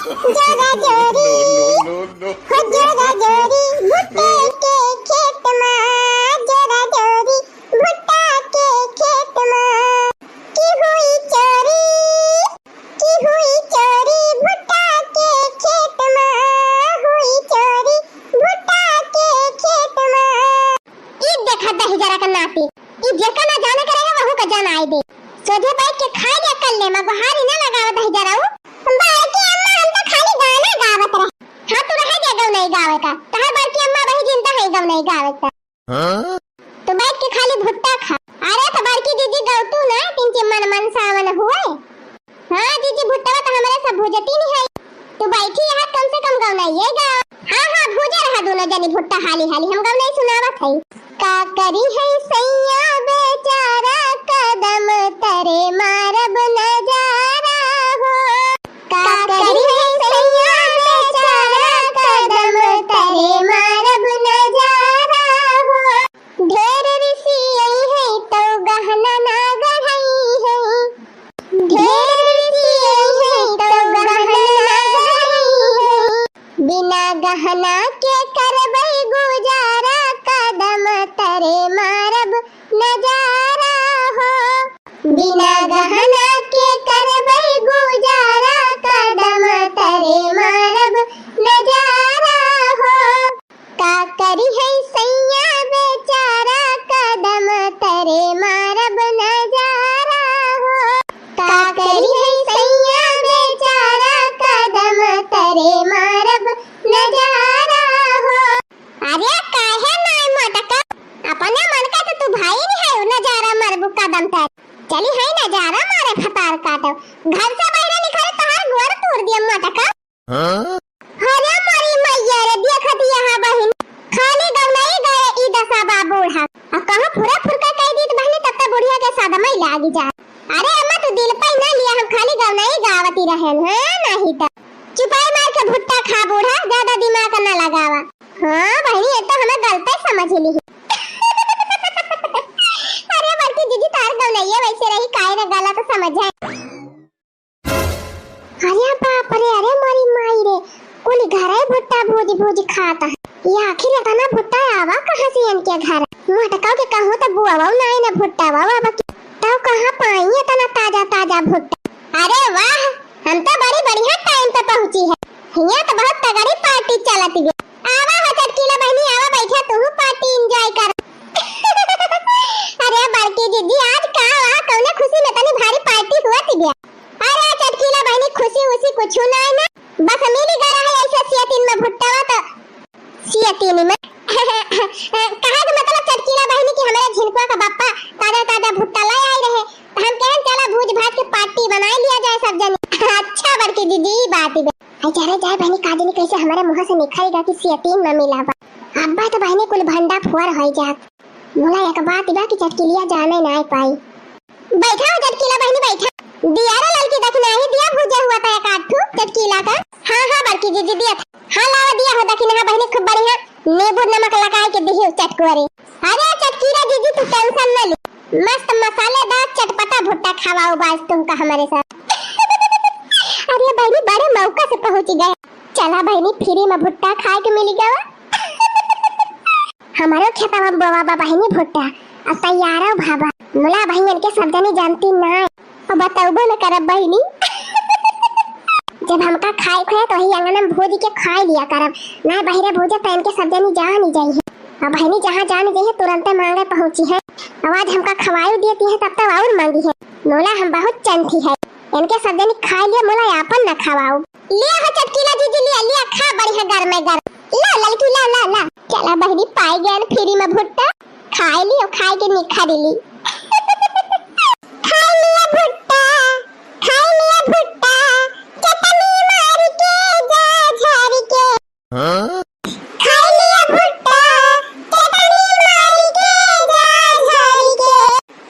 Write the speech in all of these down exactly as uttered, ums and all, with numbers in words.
जोरा जोरी, हो जोरा जोरी, भुट्टा के खेत मा, जोरा जोरी, भुट्टा के खेत मा, की हुई चोरी, की हुई चोरी, भुट्टा के खेत मा, हुई चोरी, भुट्टा के खेत मा। ई देखा दहिजरा का नाती, ई जेका ना जाने के रहे, वहू का जनाई दे। सोझे बैठ के खाए के अक्कल ले, मगो हारी ना लगावे दहिजरा उ। बड़की अम्मा, हम तो खाली गाना गावत रहे। हाँ, तू रहे दे गवनई गावे का। तहार बड़की अम्मा वही जिंदा है गवनई गावे का। हाँ? तू बैठ के खाली भुट्टा खा। अरे तो बड़की दीदी गवतू ना, तीन चिम्मन मन सावन हुए। हाँ दीदी, भुट्टवा तो हमरे सब भुजती नहीं है। तू बैठी यहाँ, कम से कम गवनई गावा। हाँ, हाँ, भूजे रहा दोनों जनी भुट्टा हाली हाली, हम गवनई सुनावत हई। का करी है सैया बेचारा, कदम तरे मारब नजारा हो। का करी है सैया बेचारा, कदम तरे मारब नजारा हो। ढेर रिसियई है तो गहना ना गढ़ई है। ढेर रिसियई है तो गहना ना गढ़ई है। बिना गहना के करबै गुजारा, कदम तरे मारब नजारा हो। बिना गहना के करबै गुजारा, कदम तरे मारब नजारा हो। का करी है सैया बेचारा, कदम तरे मारब नजारा हो। का करी है सैया बेचारा, कदम तरे मारब नजारा हो। अरे काहे नाय मोटका, अपने मन का तो तू भाई नहीं है, नजारा मारबू कदम तरे। चली है नजारा मारे फतार काटो, घर से बाहर निकले तहार गोड़ तोड़ दिया मोटका। हाँ? अरे मोरी मैया रे, देखत यहाँ बहिन, खाली गवनई गए ई दशा बा बूढ़ा। आ कहूँ फुरा फुरका कह दी तो बहिनी, तब तक बुढ़िया के सदमा ही लागी जा। अरे अम्मा, तू दिल पे ना लिया, हम खाली गवनई गावती रहेन, हाँ, नहीं तो चुपाई मार के भुट्टा खा बूढ़ा, ज्यादा दिमाग ना लगावा। हाँ बहिनी, ये तो हमें गलत समझ ली। अरे बड़की दीदी, तार गवनैया वैसे रही, काहे ना गलत समझ है। अरे बाप रे, अरे मोरी माई रे, कुल घरे भुट्टा भूज भूज खात है। ये आखिर इतना भुट्टा आवा कहाँ से इनके घर? मोटका के कहूँ तो बुआवा नाई ना भुट्टा बाबा की, तो कहाँ पाई इतना ताजा ताजा भुट्टा? अरे वाह, हम तो बड़ी बढ़िया टाइम पे पहुँची है। हियाँ तो बहुत तगड़ी पार्टी चलत बा। आवा हो चटकीला बहिनी, आवा बैठा, तू पार्टी एंजॉय कर। अरे बड़की दीदी, आज का वा, कौने खुशी में तनी भारी पार्टी हुआ थी बे? अरे चटकीला बहिनी, खुशी उसी कुछ ना है ना, बस मिली गया है ऐसे सियतीन में भुट्टावा तो सियतीन में। कहे के मतलब चटकीला बहिनी कि हमारे झिनकुआ का बापा ताजा ताजा भुट्टा ले आए रहे, तो हम कहन चला भूज भाज के पार्टी बनाई लिया जाए सब जने। अच्छा बड़की दीदी, ई बात ही बे। आई जा रे जाए बहिनी, का जानी कैसे हमारे मुँह से निकल गया कि सियतीन में मिला बा। अब्बा तो बहिनी कुल भंडा फुअर होई जात। मुला एक बात बा कि चटकीलिया जाने ना पाई। बैठा हो चटकीला बहिनी, बैठा। दिया रे ललकी, दखिना ही दिया भुजे हुआ था एक आध ठू चटकीला का। हाँ, हाँ, बड़की जीजी दिया था। हाँ, लावा दिया हो दखिना, हाँ बहिनी, खूब बढ़िया। नींबू नमक लगाए के दिही चटकुअरी। अरे चटकीला जीजी, तू टेंशन न ली, मस्त मसालेदार चटपटा भुट्टा खवाओ आज तुमका हमारे साथ। अरे बहिनी, बड़े मौका से पहुँच गए। चला बहिनी, फ्री में भुट्टा खाए के मिल गवा। हमारो खेतवा में बोवा बा बहिनी भुट्टा, अब तैयारो भा बा। मुला बहिन इनके सब जनी जानती ना, अब बतौबो न करब बहिनी। जब हमका खाए खोए तो वही आंगन में भूज के खाए लिया करब, ना बहिरे भूजे तो इनके सब जनी जान ही जाई है। अब बहिनी जहाँ जान जाई है तुरंते मांगे पहुँची है। अब आज हमका खवाई देती है तब तो और मांगी है। मुला हम बहुत चंठी है, इनके सब जनी खाए लिया, मुला आपन न खवाओ। लिया हो चटकीला जीजी, लिया, लिया, खा बढ़िया गरमे गरम। ला ललकी, ला, ला, ला। चला बहिनी, पाई गयन फ्री में भुट्टा। खाए ली और खाए के निखर ली। खाए लिया भुट्टा, खाए लिया भुट्टा, चटनी मार के जा झार के। हाँ? खाई लिया भुट्टा, चटनी मारी के, जा झारी के।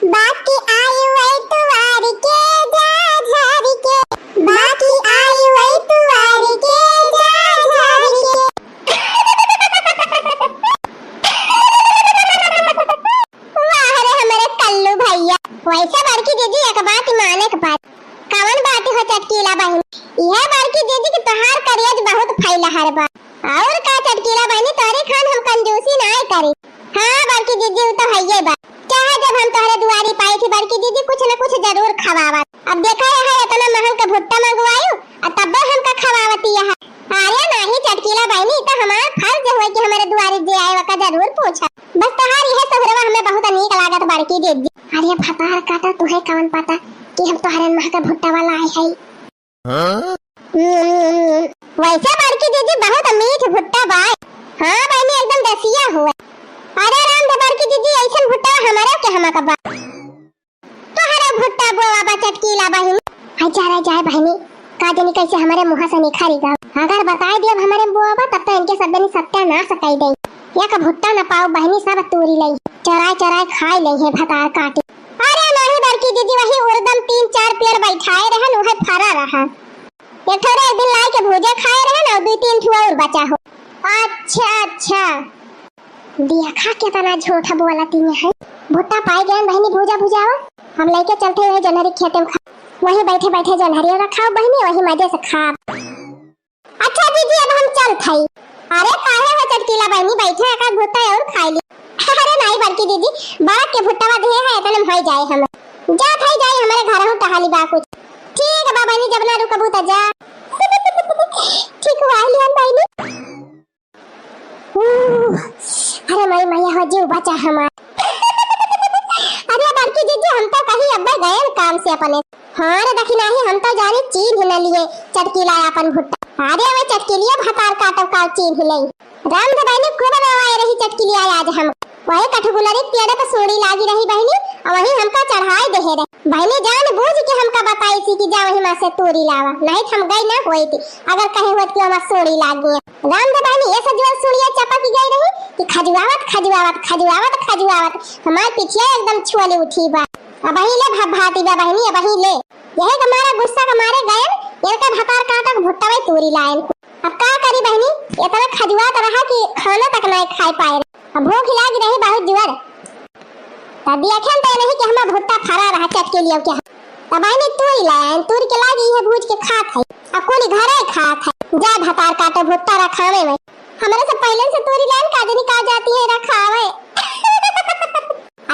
बाकी आई वही तुआरी के, जा झारी के। बाकी आई वही तुआरी के, जा झारी के। वाह रे हमारे कल्लू भैया, वैसे बड़की दीदी एक बात मान दीदी कि तोहार करेज बहुत फैलहर बा। और का चटकीला बहिनी, तोहरे खान हम कंजूसी नाय करी। हाँ बड़की दीदी, उ तो हइये बा। चाहे जब हम तोहरे दुआरी पाई थी बड़की दीदी, कुछ न कुछ जरूर खवावत। अब देखा है इतना महंग के भुट्टा मंगवायु, आ तब्बे हमका खवावती है। अरे नाही चटकीला बहिनी, ई तो हमार फर्ज हुए कि हमरे दुआरी जे आए ओका जरूर पूछा। बस तोहार यह सहुरवा हमें बहुत नीक लागत बड़की दीदी। अरे भतार काटा, तुहे कवन पता कि हम तोहरे महंगा भुट्टा वाला आए हई। हाँ? हम्म, वैसे बड़की दीदी बहुत मीठ भुट्टा बाय। हाँ बहिनी, एकदम देसिया हुआ। अरे राम दे बड़की दीदी, ऐसन भुट्टा हमारे के हमा का बा। तोहरे भुट्टा बोआ बा चटकीला बहिनी। हाय जा रे जाए बहिनी, का जानी कैसे हमारे मुँह से निखरी गवा। अगर बताए दियब हमारे बोआ बा, तब तो इनके सब जनी सत्यानाश कई दे। एक भुट्टा न पाओ बहिनी, सब तूरी लई, चराए चराए खाए लई है भतार काटी। अरे नाही बड़की दीदी, वही उर्दम तीन चार पेड़ बैठाए रहन, उहे फरा रहा। एक ठो एक दिन लाए के भूजा खाए रहन और दो तीन ठो और बचा हो। अच्छा अच्छा। देखा केतना झूठ बोलती है। भुट्टा पाए गए बहिनी भूजा भुजावा। हम लेके चलते हुए जनहरी खेते में खा, वहीं बैठे बैठे जनहरी रखाओ बहिनी, वहीं मजे से खा। अच्छा दीदी, अब हम चलत हई। अरे काहे हो चटकीला बहिनी, बैठे एक आध भुट्टा और खाई ली। अरे नाही बड़की दीदी, बड़क के भुट्टावा देहे है, इतने में होई जाए हम। जात हई जाई, हमारे घर हूँ टहली बा कुछ। ठीक बा बहिनी, जब ना रुकबू त जा। ठीक हुआ है लियन बहिनी। ऊ, अरे माई मैया हो जीव बचा हमार। अरे बड़की जीजी, हम तो कहीं अब्बे गए काम से अपने। हाँ रे दखिनाही, हम तो जानी चीन्ह न लिए चटकीला अपन भुट्टा। अरे वे चटकीलिया भतार काटो का चीन्ह ले। राम दे बहिनी खूब रोवाए रही चटकीलिया आज हम। वही कठगुलरी पेड़ पे सूड़ी लागी रही बहिनी, और वही हमका चढ़ाई देहे रहे। बहिनी जान बूझ के हमका बताई थी कि जा वहीं माँ से तूरी लावा, नहीं तो हम गई ना होई थी, अगर कहे होत कि हमार सूड़ी लागी है। राम दे बहिनी, ये सजवल सूड़िया चपक गई रही कि खजुआवत, खजुआवत, खजुआवत, खजुआवत हमार पिठिया एकदम छुअली उठी बा। अब वहीं ले भभाती बा बहिनी, अब वहीं ले। यही का मारा गुस्सा का मारे गयन, इनका भतार काटा के भुट्टा वही तूरी लायन। अब का करी बहिनी, इतना खजुआत रहा कि खाना तक नहीं खाए पाए। अब भूख लागी रही बहुत जोर। तब देखेन तो नहीं कि हमार भुट्टा फरा रहा चटकीलियों के। तब बहिनी तूरी लायन, तूरी के लागी है भूज के खात है। अब कुल घरे खात है। जा भतार काटो भुट्टा रखावे में। हमरे से पहले से तूरी लायन का जनी का जाती है रखावे।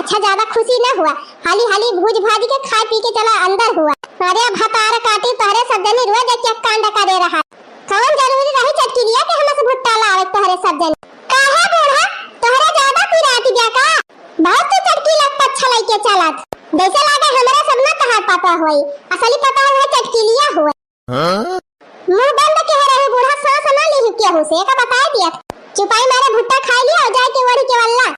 अच्छा ज्यादा खुशी ना हुआ, हाली हाली भूज भाज के खा पी के चला अंदर हुआ। अरे भतार काटी तोहरे सब जनी रोज एक एक कांड करे रहा। कौन जरूरी रही चटकीलिया के हमसे भुट्टा लावे तोहरे सब जनी? काहे बूढ़ा, तोहरे ज्यादा पिराती बिया का? बहुत तो चटकीला पच्छा लइके चलत। जैसे लागे हमरे सब ना तहार पता होई, असली पता है चटकीलिया हुए। हाँ? मुंह बंद के रहे बूढ़ा, सांस ना ली केहू से, एका बताए दिया। चुपाई मारे भुट्टा खाई लिया और जाए के ओढ़ी के वल्ला।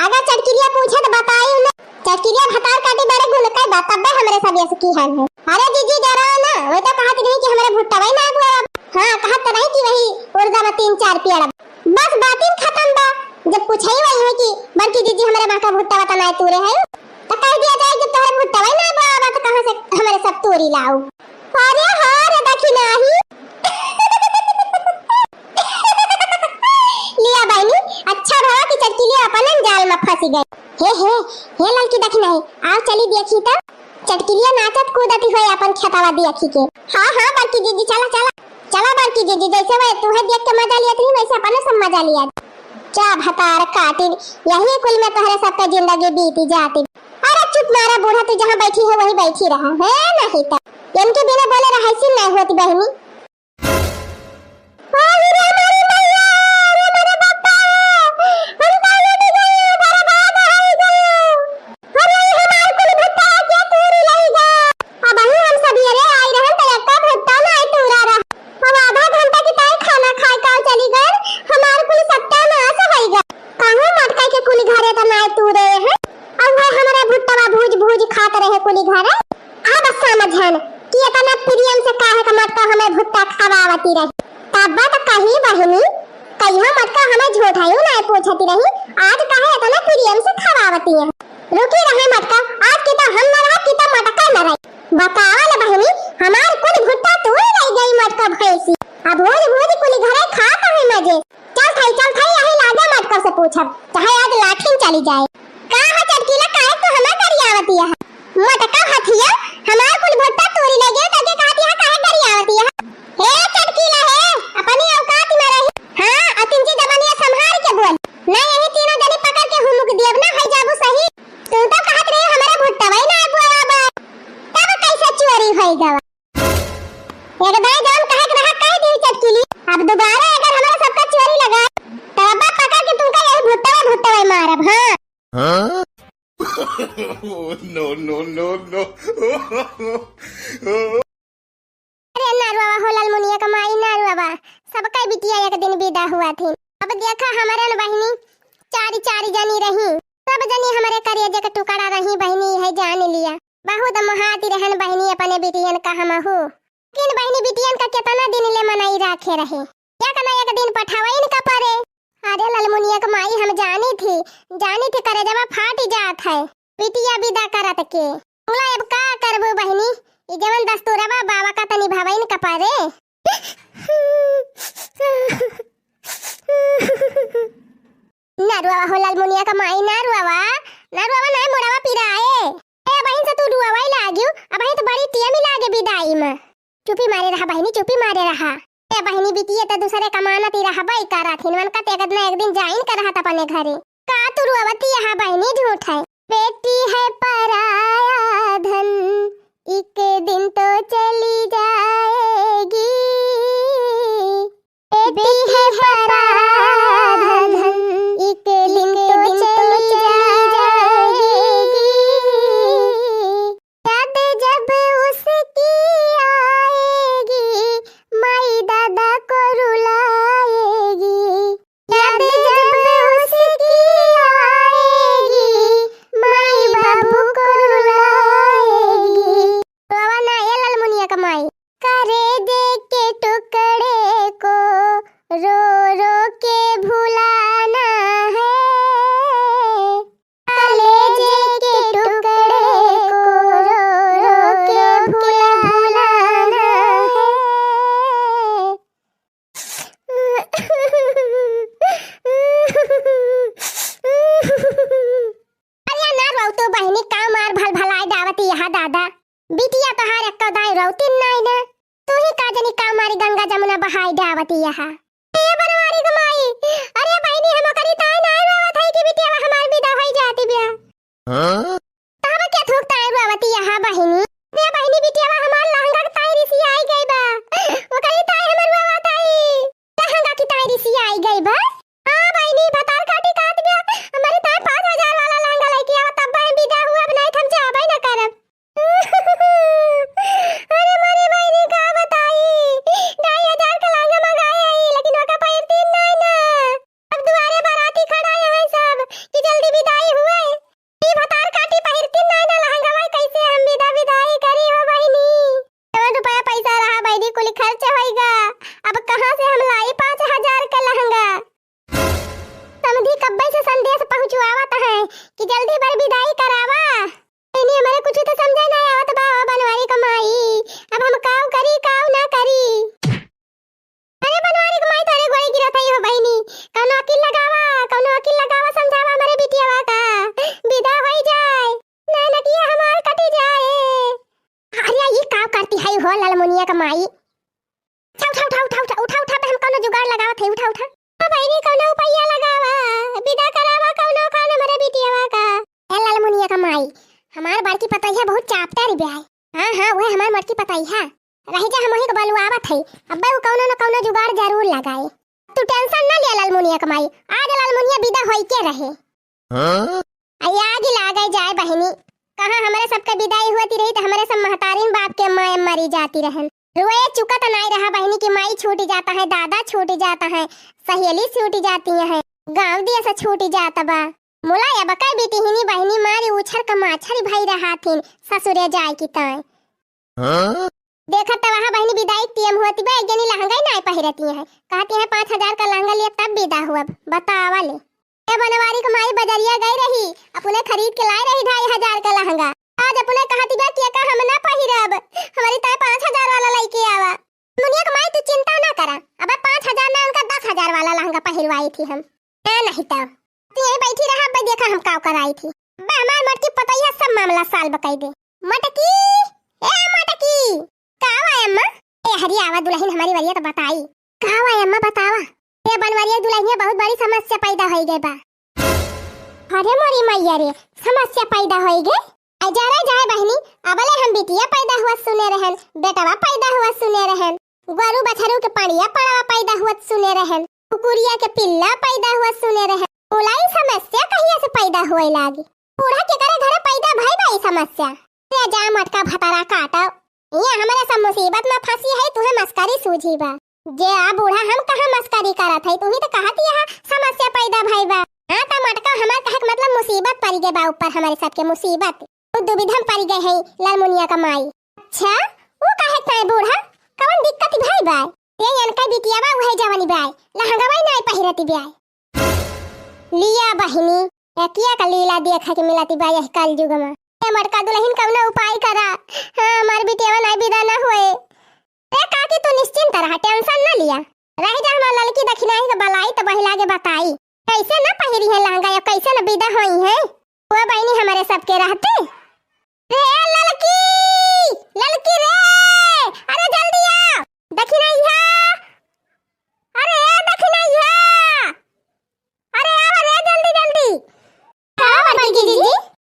अगर चटकिलिया पूछे तो बताई उन्हें। चटकिलिया भतार काटी बड़े गुल कई बा, तब्बे हमरे सब यस की हाल है। अरे जीजी डरा ना, वो तो कहत रही कि हमरे भुट्टा वही ना हुआ। हाँ, कहत तो रही कि वही उर्दा में तीन चार पेड़। बस बातिन खत्म बा। जब पूछे ही वही है कि बड़की जीजी हमरे माँ का भुट्टा वता ना तूरे है, तो कह दिया जाए कि तोहरे भुट्टा वही ना बा, तो कहाँ से हमरे सब तूरी लाऊ? अरे हाँ रे दखिनाही। लिया बहिनी, अच्छा भवा कि चटकिलिया अपन जाल में फंसी गई। हे, हे, हे ललकी दखिनाही, आओ चली देखी तो। चटकिलिया नाचत कूदत होए अपन खेतवा देखी के। हाँ, हाँ, बड़की जीजी, चला, चला। चला बड़की जीजी, जैसे वह तुहे देख के मजा लिया थी, वैसे अपने सब मजा लिया। जा भतार काटिन, यही कुल में तोहरे सबका जिंदगी बीती जाती। अरे चुप मारा बूढ़ा, तू जहाँ बैठी है वहीं बैठी रहा, है नहीं तो इनके बिना बोले रहाइसिन नहीं होती बहिनी। अरे रे हमारी मैया, अरे मेरे बापा, हम काहे बिगड़े, बर्बाद हो गए। अरे हमार कुल भुट्टा के तूरी लई गा। अबही हम सबेरे आई रहन त एक्का भुट्टा नाई तूरा रहा। अब आधा घंटा के ताई खाना खाए का चली गए, हमार कुल सत्यानाश होई गा। कहूँ मटका के कुल घरे त नाई तूरे हैं। अब वह हमारा भुट्टा भूज भूज खात रहे कुली घरे। अब समझन कि इतना प्रेम से काहे का मटका हमें भुट्टा खवावती रही। तब तो कही बहिनी, कहियो मटका हमें झूठायु ना पूछती रही, आज काहे इतना प्रेम से खवावती है। रुकी रहे मटका, आज की तो हम न रहा, की तो मटका न रही। बतावल बहिनी, हमार कुल भुट्टा तू ले गई मटका भैंसी। अब भूज भूज कुली घरे खात है मजे। चल थाई, चल थाई, यही लागे मटका से पूछब, चाहे आज लाठिन चली जाए। का हो चटकीला, काहे तू हमें गरियावती है? मटका हथिया, हमार कुल भुट्टा तूरी ले गए, तके कहती है काहे गरियावती है? हे चटकी दोबारा अगर हमरा सबका चोरी लगा, तब अब्बा पकड़ के तुमका यही भुट्टवा भुट्टवा मारब, हाँ? हाँ? Oh, no, no, no, no। अरे नारुआवा हो ललमुनिया क माई नारुआवा, सबका बिटिया एक दिन विदा हुआ थी। अब देखा हमरे न बहिनी चारि चारि जनी रही, सब जनी हमरे करेजे क टुकड़ा रही बहिनी, यह जान लिया। बहुत मोहाती रहन बहिनी अपने बिटियन का हमहू। लेकिन बहिनी बिटियन का केतना दिन ले मनई राखे रहे, एक न एक दिन पठवइन का परे। अरे ललमुनिया क माई हम जानी थी, जानी थी करेजवा फाटी जात है बिटिया विदा करत के। बोला अब का करबू बहिनी, ई जवन दस्तूरवा बाबा का तनी भवइन का परे। नरुआ हो ललमुनिया क माई नरुआ, नरुआ नाय मोड़वा पिराए। ए बहिन से तू रुआवा ही लाग्यू, अब बहिन तो बड़ी टेम लागे विदाई में। चुपी मारे रहा बहिनी, चुपी मारे रहा। ए बहिनी बिटिया त दूसरे कमानती रहबई करत हिन, मन का ते एक न एक दिन जाइन करहत अपने घरे। का तू रुआवती यहाँ बहिनी झूठ है। बेटी है पराया धन, एक दिन तो चली जाएगी। बेटी है पराया धन, एक दिन तो चली जाएगी। याद जब उसकी आएगी, माई दादा को रुलाएगी। याद जब उसकी आएगी, माई बाबू को रुलाएगी। रोवा ना ए ललमुनिया क माई। करेजे के टुकड़े को रो रो के भुलाना है। कलेजे के टुकड़े को रो रो के भुलाना है। अरे ना रोवा तू बहिनी, का मार भल भलाई डावती यहाँ दादा। बिटिया तोहार एक्को दाई रोवती नाई ना। तू ही का जनी का मारी गंगा जमुना बहाई डावती यहाँ। ए बनवारी क माई, अरे बहिनी हम ओकरी ताई नाई रोवत हई कि बिटिया हमार विदा होई जाती बिया। हाँ? तब क्या थूक ताई रोवती यहाँ बहिनी? रे बहिनी बिटिया हमार लहंगा क ताई रिसी आई गई बा। ओकरी ताई हमर रोवत हई। लहंगा की ताई रिसी आई गई बा। हाँ बहिनी भतार काटी काट गया। हमारे ताई पाँच हजार वाला लहंगा लेके आवा तब हम विदा हुआ, अब नहीं त हम जाबे न करब। अरे मोरी बहिनी का बताई, ढाई हजार का लहंगा मंगाए आई, लेकिन ओका पहिरती नाई ना। अब दुआरे बाराती खड़ा है सब कि जल्दी विदाई हुए। ई भतार काटी पहिरती नाई ना लहंगा, भाई कैसे हम विदा विदाई करी हो बहिनी? जवन रुपया पैसा रहा बहिनी कुल खर्च होइगा, अब कहाँ से हम लाई पाँच हजार का लहंगा? समधी कब्बे से संदेश पहुँचवावत है कि जल्दी बर विदाई करावा। इन्हीं हमरे कुछ तो समझे नहीं आवत बा, ओ बनवारी क माई, अब हम काव करी, काव ना करी। अरे बनवारी क माई, तोरे गोड़े गिरत हई हो बहिनी, कौनो अकिल लगावा, कौनो अकिल लगावा, समझावा हमरे बिटियावा का, विदा होई जाए, ना नकिया हमार कटी जाए। अरे ई काव करती हई हो ललमुनिया क माई, उठा, उठा, उठा, उठा, उठा, उठा, उठा, बे हम कौनो जुगाड़ लगावत हई, उठा, उठा। ओ बहिनी, कौनो उपाया लगावा, विदा करावा कौनो खान हमरे बिटियावा का। ए ललमुनिया क माई, हमार बड़की पतोहिया बहुत चापटर बिया है। हाँ, हाँ, वह हमार बड़की पतोहिया। रही जा, हम वही को बलुआवत हई, अब्बे वो कौनो न कौनो जुगाड़ जरूर लगाए। तू tension ना लिया ललमुनिया क माई, आज ललमुनिया विदा होई के रहे। हाँ? आ आग ही लागे जाए बहिनी, कहाँ हमरे सबके विदाई होती रही त हमरे सब महतारिन बाप के माय मरी जाती रहन। रोए चुकत नाई रहा बहिनी कि माई छूट जाता है, दादा छूट जाता है, सहेली छूट जाती है, गाँव दिया से छूट जाता बा। मुला अब कई बिटिहिनी बहिनी मारी उछर क माछर भई रहा थिन ससुरे जाए की ताई। हाँ? देखत त वहाँ बहिनी विदाई क टेम होती बा, एक जनी लहंगा ही नाई पहिरती है, कहती है पाँच हजार का लहंगा लिया तब विदा हुआ, बतावा ले। ए बनवारी क माई बजरिया गई रही, अपने खरीद के लाई रही ढाई हजार का लहंगा। आज अपने कहती बा कि एका हम ना पहिरब, हमारी ताई पाँच हजार वाला लइके आवा। मुनिया क माई तू चिंता ना करा, अब पाँच हजार ना उनका दस हजार वाला लहंगा पहिरवाई थी हम। ए नहीं तो तू यहीं बैठी रहा, अब देखा हम काव कराई थी। अब हमार मटकी पतैया सब मामला solve कई दे। मटकी, ए मटकी, का हुआ अम्मा? ए हरी आवा दुल्हन हमारी वरिया तो बताई। का हुआ अम्मा बतावा? ए बनवरिया दुल्हनिया बहुत बड़ी समस्या पैदा होई गई बा। अरे मोरी मैया रे, समस्या पैदा होई गई। आई जा रे जाए बहिनी, अबले हम बिटिया पैदा हुआ सुने रहन, बेटवा पैदा हुआ सुने रहन। गोरू बछरू के पड़िया पड़वा पैदा हुअत सुने रहन, कुकुरिया के पिल्ला पैदा हुअत सुने रहन। बोला, ई समस्या कहिया से पैदा हुए लागी? बूढ़ा केकरे घरे पैदा भई बा ई समस्या? ए जा मटका भतारा काटो, ये हमरे सब मुसीबत में फंसी है, तुहे मस्करी सूझी बा। जे आ बूढ़ा, हम कहाँ मस्करी करत है, तू ही तो कहत यह समस्या पैदा भई बा। हाँ, त मटका हमार कहे के मतलब मुसीबत पड़ गए बा ऊपर हमरे सबके मुसीबत। उ दुविधा में पड़ गए है लालमुनिया का माई। अच्छा, वो काहे ताई बूढ़ा, कवन दिक्कत भई बा? ये इनका बिटिया बा, उहे जवानी बा, लहंगवा नाई पहिरती बा। लिया बहिनी, एकिया का लीला देखे के मिलती बा यह कलयुग में। ए मटका दुलहिन, कवनो उपाय करा। हाँ, हमार बिटिया नाई विदा ना हुए। ए काकी, तू निश्चिंत रहा, tension ना लिया। रह जा, हमार ललकी दखिनाही के बलाई त बहिला के बताई, कैसे ना पहिरी है लहंगा या कैसे ना विदा होई है। वो बहिनी हमारे सबके रहते। रे ललकी, ललकी रे, अरे जल्दी आ, दखिनाही, अरे दखिनाही, अरे आवा रे जल्दी जल्दी। हाँ, बड़की जीजी।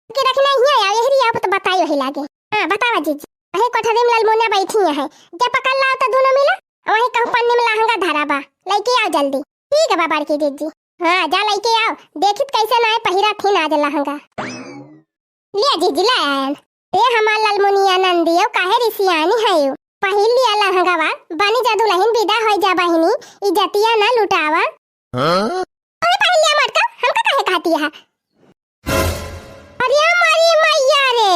कि दखिनाही आया, यही रिया तो बताई वही लागे। हाँ, बतावा जीजी। वही कोठरी में ललमुनिया बैठी है, जा पकड़ लाओ तो दोनों मिला। वही कहूँ पन्नी में लहंगा धरा बा, लइके आओ जल्दी। ठीक है बा बड़की जीजी। हाँ, जा लइके आओ, देखित कैसे ना है पहिरा थीन आज लहंगा। लिया जीजी, ले आयन। ए हमार ललमुनिया नंदियो, काहे रिसियानी है यू? पहिर लिया लहंगवा, बनी जा दुलहिन, विदा होई जा बहिनी, इज्जतिया ना लुटावा। हाँ? अरे पहिर लिया मटका, हमका काहे कहती है? अरे हमारी मैया रे,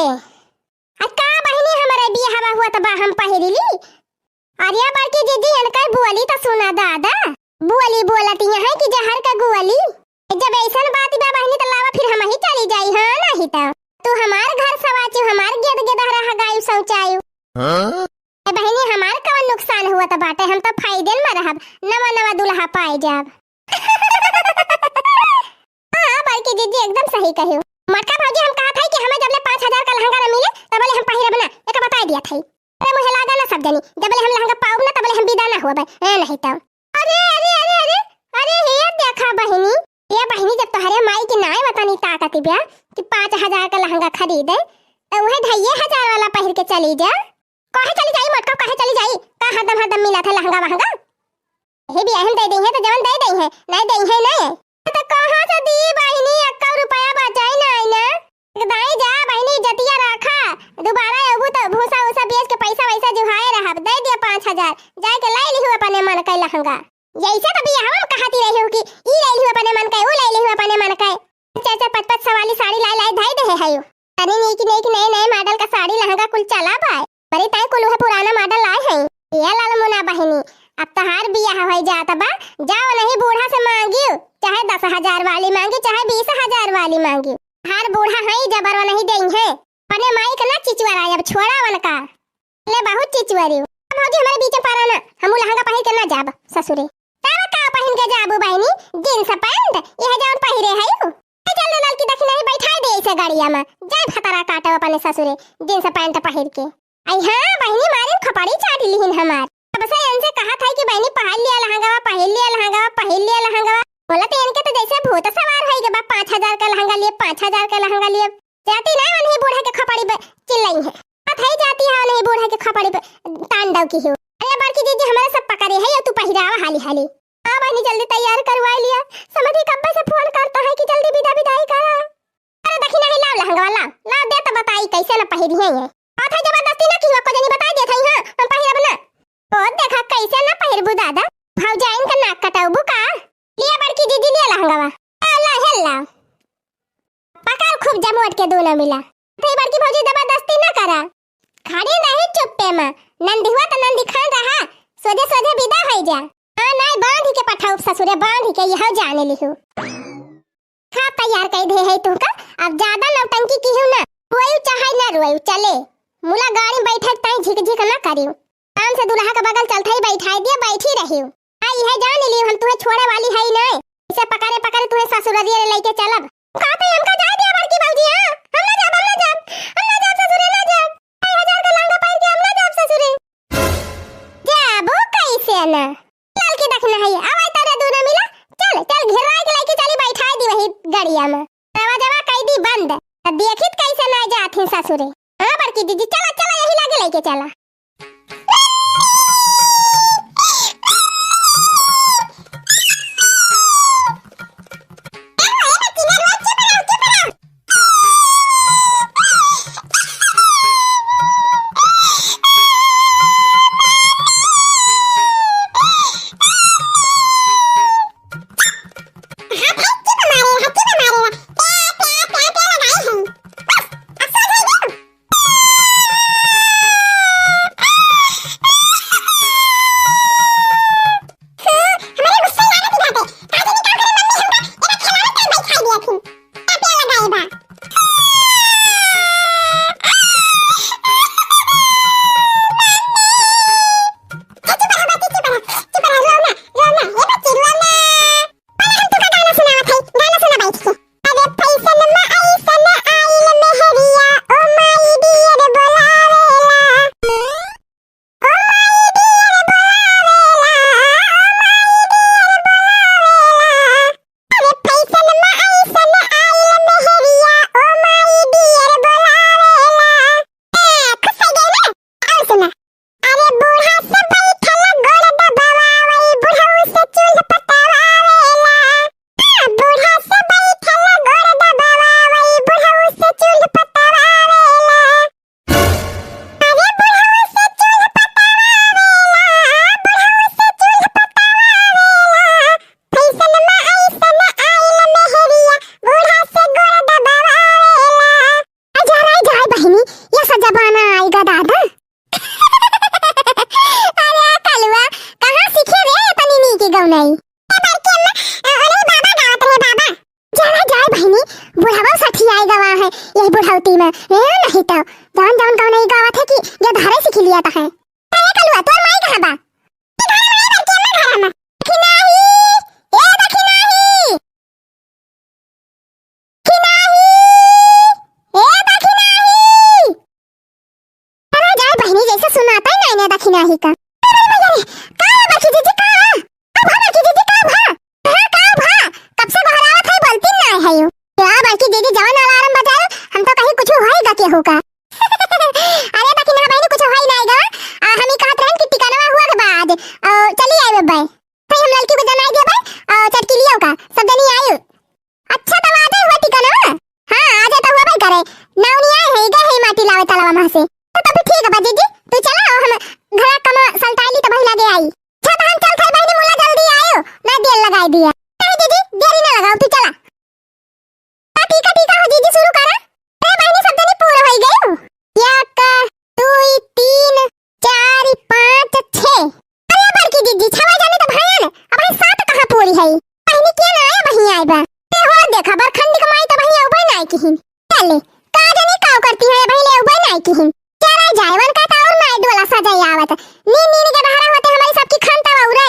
आ का बहिनी हमरे बियाहवा हुआ त बा हम पहिरी ली? अरे बड़की जीजी, इनकर बोली त सुना दादा। बोली बोलत यहाँ कि जहर का गोली। जब ऐसन बात बा बहिनी, त लावा फिर हम ही चली जाई, हाँ, नहीं त तू हमार घर सवाचू, हमार गेद गेदहरा हगायू शौचायू। हाँ? ए बहिनी, हमार कवन नुकसान हुआ त बाटे, हम त फायदे में रहब, नवा नवा दुल्हा पाए जाब। हाँ, बड़की जीजी एकदम सही कही। मटका भौजी, हम कहा था कि हमें जबले पाँच हजार का लहंगा ना मिले, तबले हम पहिरब ना, एक बताए दिया था। अरे मुहे लागा ना सब जनी, जबले हम लहंगा पाउब ना तबले हम विदा ना होबे। ए नहीं तो। अरे अरे अरे अरे, अरे हे देखा बहिनी, ये बहिनी जब तोहरे माई के नाय वतनी ताकत बिया कि पाँच हजार का लहंगा खरीदे, तो वह ढाई हजार वाला पहिर के चली जा। काहे चली जाई मटका, काहे चली जाई? का हरदम हरदम मिला था लहंगा वहंगा? हे बिया हम दे दई है तो जवन दे दई है, नहीं दे है नहीं। तो कहाँ से दी बहिनी, एक्का रुपया बचाई ना आई ना। दाई जा बहिनी, जतिया रखा, दोबारा अबू तो भूसा उसा बेच के पैसा वैसा जुहाए रहब, दे दिया पाँच हजार, जाए के लाई लिहू अपने मन के लहंगा। यैसे तो बियाहवा में कहती रही हो कि ई लाई लिहू अपने मन के, ऊ लाई लिहू अपने मन के। चार चार पाँच पाँच सौ वाली साड़ी लाई लाई धाई दे है यू। तनी नीक नीक नए नए मॉडल का साड़ी लहंगा कुल चला बाय। बड़ी ताई कुल उहे पुराना मॉडल लाए हैं। ये लाल मुना बहिनी, अब तहार बियाह होई जात बा, जाओ नहीं बूढ़ा से मांगियो, चाहे दस हजार वाली मांगी, चाहे बीस हजार वाली मांगी। तहार बूढ़ा है जबरवा नहीं देई है, अपने माई के ना चिचुआरा, अब छोड़ा उनका। ले बहुत चिचुआरी। अब भौजी हमारे बीच में पड़ा ना, हम लहंगा पहिर के ना जाब ससुरे। तब का पहिन के जाबू बहिनी, जींस पैंट, यह जौन पहिरे है यू। ए, चल रे ललकी, दखिनाही बैठाई दे इसे गाड़िया में, जाए भतरा काटो अपने ससुरे, जींस पैंट पहिर के। आई हाँ बहिनी, मारिन खपड़ी चाट लिहिन हमार। अब से इनसे कहा था कि बहिनी पहिर लिया लहंगावा, पहिर लिया लहंगावा, पहिर लिया लहंगावा। बोला तो इनके तो जैसे भूत सवार होई गए बा, पाँच हजार का लहंगा लिए, पाँच हजार का लहंगा लिए। जाती ना वनही बूढ़ा के खपड़ी पे चिल्लाई है। कथई जाती है वनही बूढ़ा के खपड़ी पे तांडव की हो। अरे बड़की जीजी हमारे सब पकड़े है, ये तू पहिरावा हाली हाली। हाँ बहिनी, जल्दी तैयार करवाई लिया। समधी कब्बे से फोन करता है कि जल्दी विदा विदाई करा। अरे दखिनाही लाव लहंगवा, लाव, लाव दे तो बताई कैसे न पहिरी है ये। बात है जबरदस्ती ना की हुआ, को जनी बताई देत है, हाँ, हम पहिरब ना। ओ देखा कैसे न पहिरबू दादा, भौजाइन का नाक कटाउबू का? लिया बड़की दीदी, लिया लहंगवा। आ ला, हे ला। पकड़ खूब जमोट के दोनों मिला। थे बड़की भौजी जबरदस्ती ना करा। खड़ी रही चुप्पे में, नंदी हुआ तो नंदी खान रहा, सोझे सोझे विदा होई जा। हाँ, नाई बांध के पठाउब ससुरे, बांध के यह जाने लिहू। खा तैयार कई दे है तुमका, अब ज्यादा नौटंकी की हूँ ना, रोयू चाहे ना रोयू चले, मुला गाड़ी बैठक ताई झिक झिक ना करियो। काम से दुल्हा के बगल चलते ही बैठाई दिया, बैठी रहियो। आ यह जान लियो हम तुहे छोड़े वाली है नहीं, इसे पकड़े पकड़े तुहे ससुररिये लेके चलब। का पे हमका जाए दिया बड़की भौजी, हाँ? हम ना जाब, हम ना जाब, हम ना जाब ससुरे, ना जाब। ढाई हजार का लहंगा पहन के हम ना जाब ससुरे। जाबो कैसे ना? ललकी दखिनाही, अब आई तारे दोनों मिला। चल, चल, घेराए के लेके चली, बैठाए दी वही गड़िया में। दरवाजवा कई दी बंद। अब देखित कैसे ना जात ही ससुरे। हाँ बड़की दीदी, चला, चला, यही लागे लेके चला। गवनई। ए बड़की अम्मा, अ, ओने बाबा गावत रहे, बाबा। जावा जाए बहिनी, बुढ़वा सठियाए गवा है यही बुढ़ौती में। ए, नहीं तो जौन जौन गवनई गावत है कि ये धारे सीख लिया तो है। ए कलुआ, तोर माई कहाँ बा? ए, घर में, बड़की अम्मा घर में। दखिनाही, ए दखिनाही। दखिनाही, ए दखिनाही। अरे जाए बहिनी, जैसे सुनाता ही नहीं ने दखिनाही का। अरे भैया रे, का बा बड़की जीजी, का? का भा बड़की जीजी, का भा? हाँ, का भा? कब से बहरावत है, बोलती ना है यू। का बड़की जीजी, जवन अलार्म बजाए, हम तो कहीं कुछ होइगा केहू का। अरे दखिना बहिनी, कुछ होई ना आएगा। आ, हम ही कहत रहन कि टिकनवा हुआ के बाद, आ, चली आए बब्बे। भाई हम लड़की को जनाई देबे, आ, चटकी लियो का, सब जनी आयु। अच्छा, तब आ जाए हुआ टिकनवा। हाँ, आ जाए तो हुआ भाई करे। नौनी आए है, गए है माटी लावे तलवा में से। तो तब ठीक है बा जीजी, तू चला, और हम घर कम सलटाई ली तो वही लगे आई। अच्छा, तो हम चलत है बहिनी, मुला जल्दी आयो, ना देर लगाई दिया। नहीं जीजी, देरी ना लगाओ, तू चला। हाँ, ठीक है, ठीक है, हो जीजी, शुरू करा। अरे बहिनी, सब जनी पूरा होई गयो। एक, दुई, तीन, चार, पाँच, छे। अरे बड़की जीजी, छवा जनी तो भयन, अब ये सात कहाँ पूरी है? बहिनी के ना आए, वहीं आए बा। ए हो देखा, बरखंडी के माई तो वहीं उबे ना आई किहिन। चले, का जनी काव करती है, वहीं ले उबे ना आई किहिन। चला जाए, वन का तो और माई डोला सजाई आवत। नीन नीन के बहरा होते हमारी सबकी खान तवा उड़े।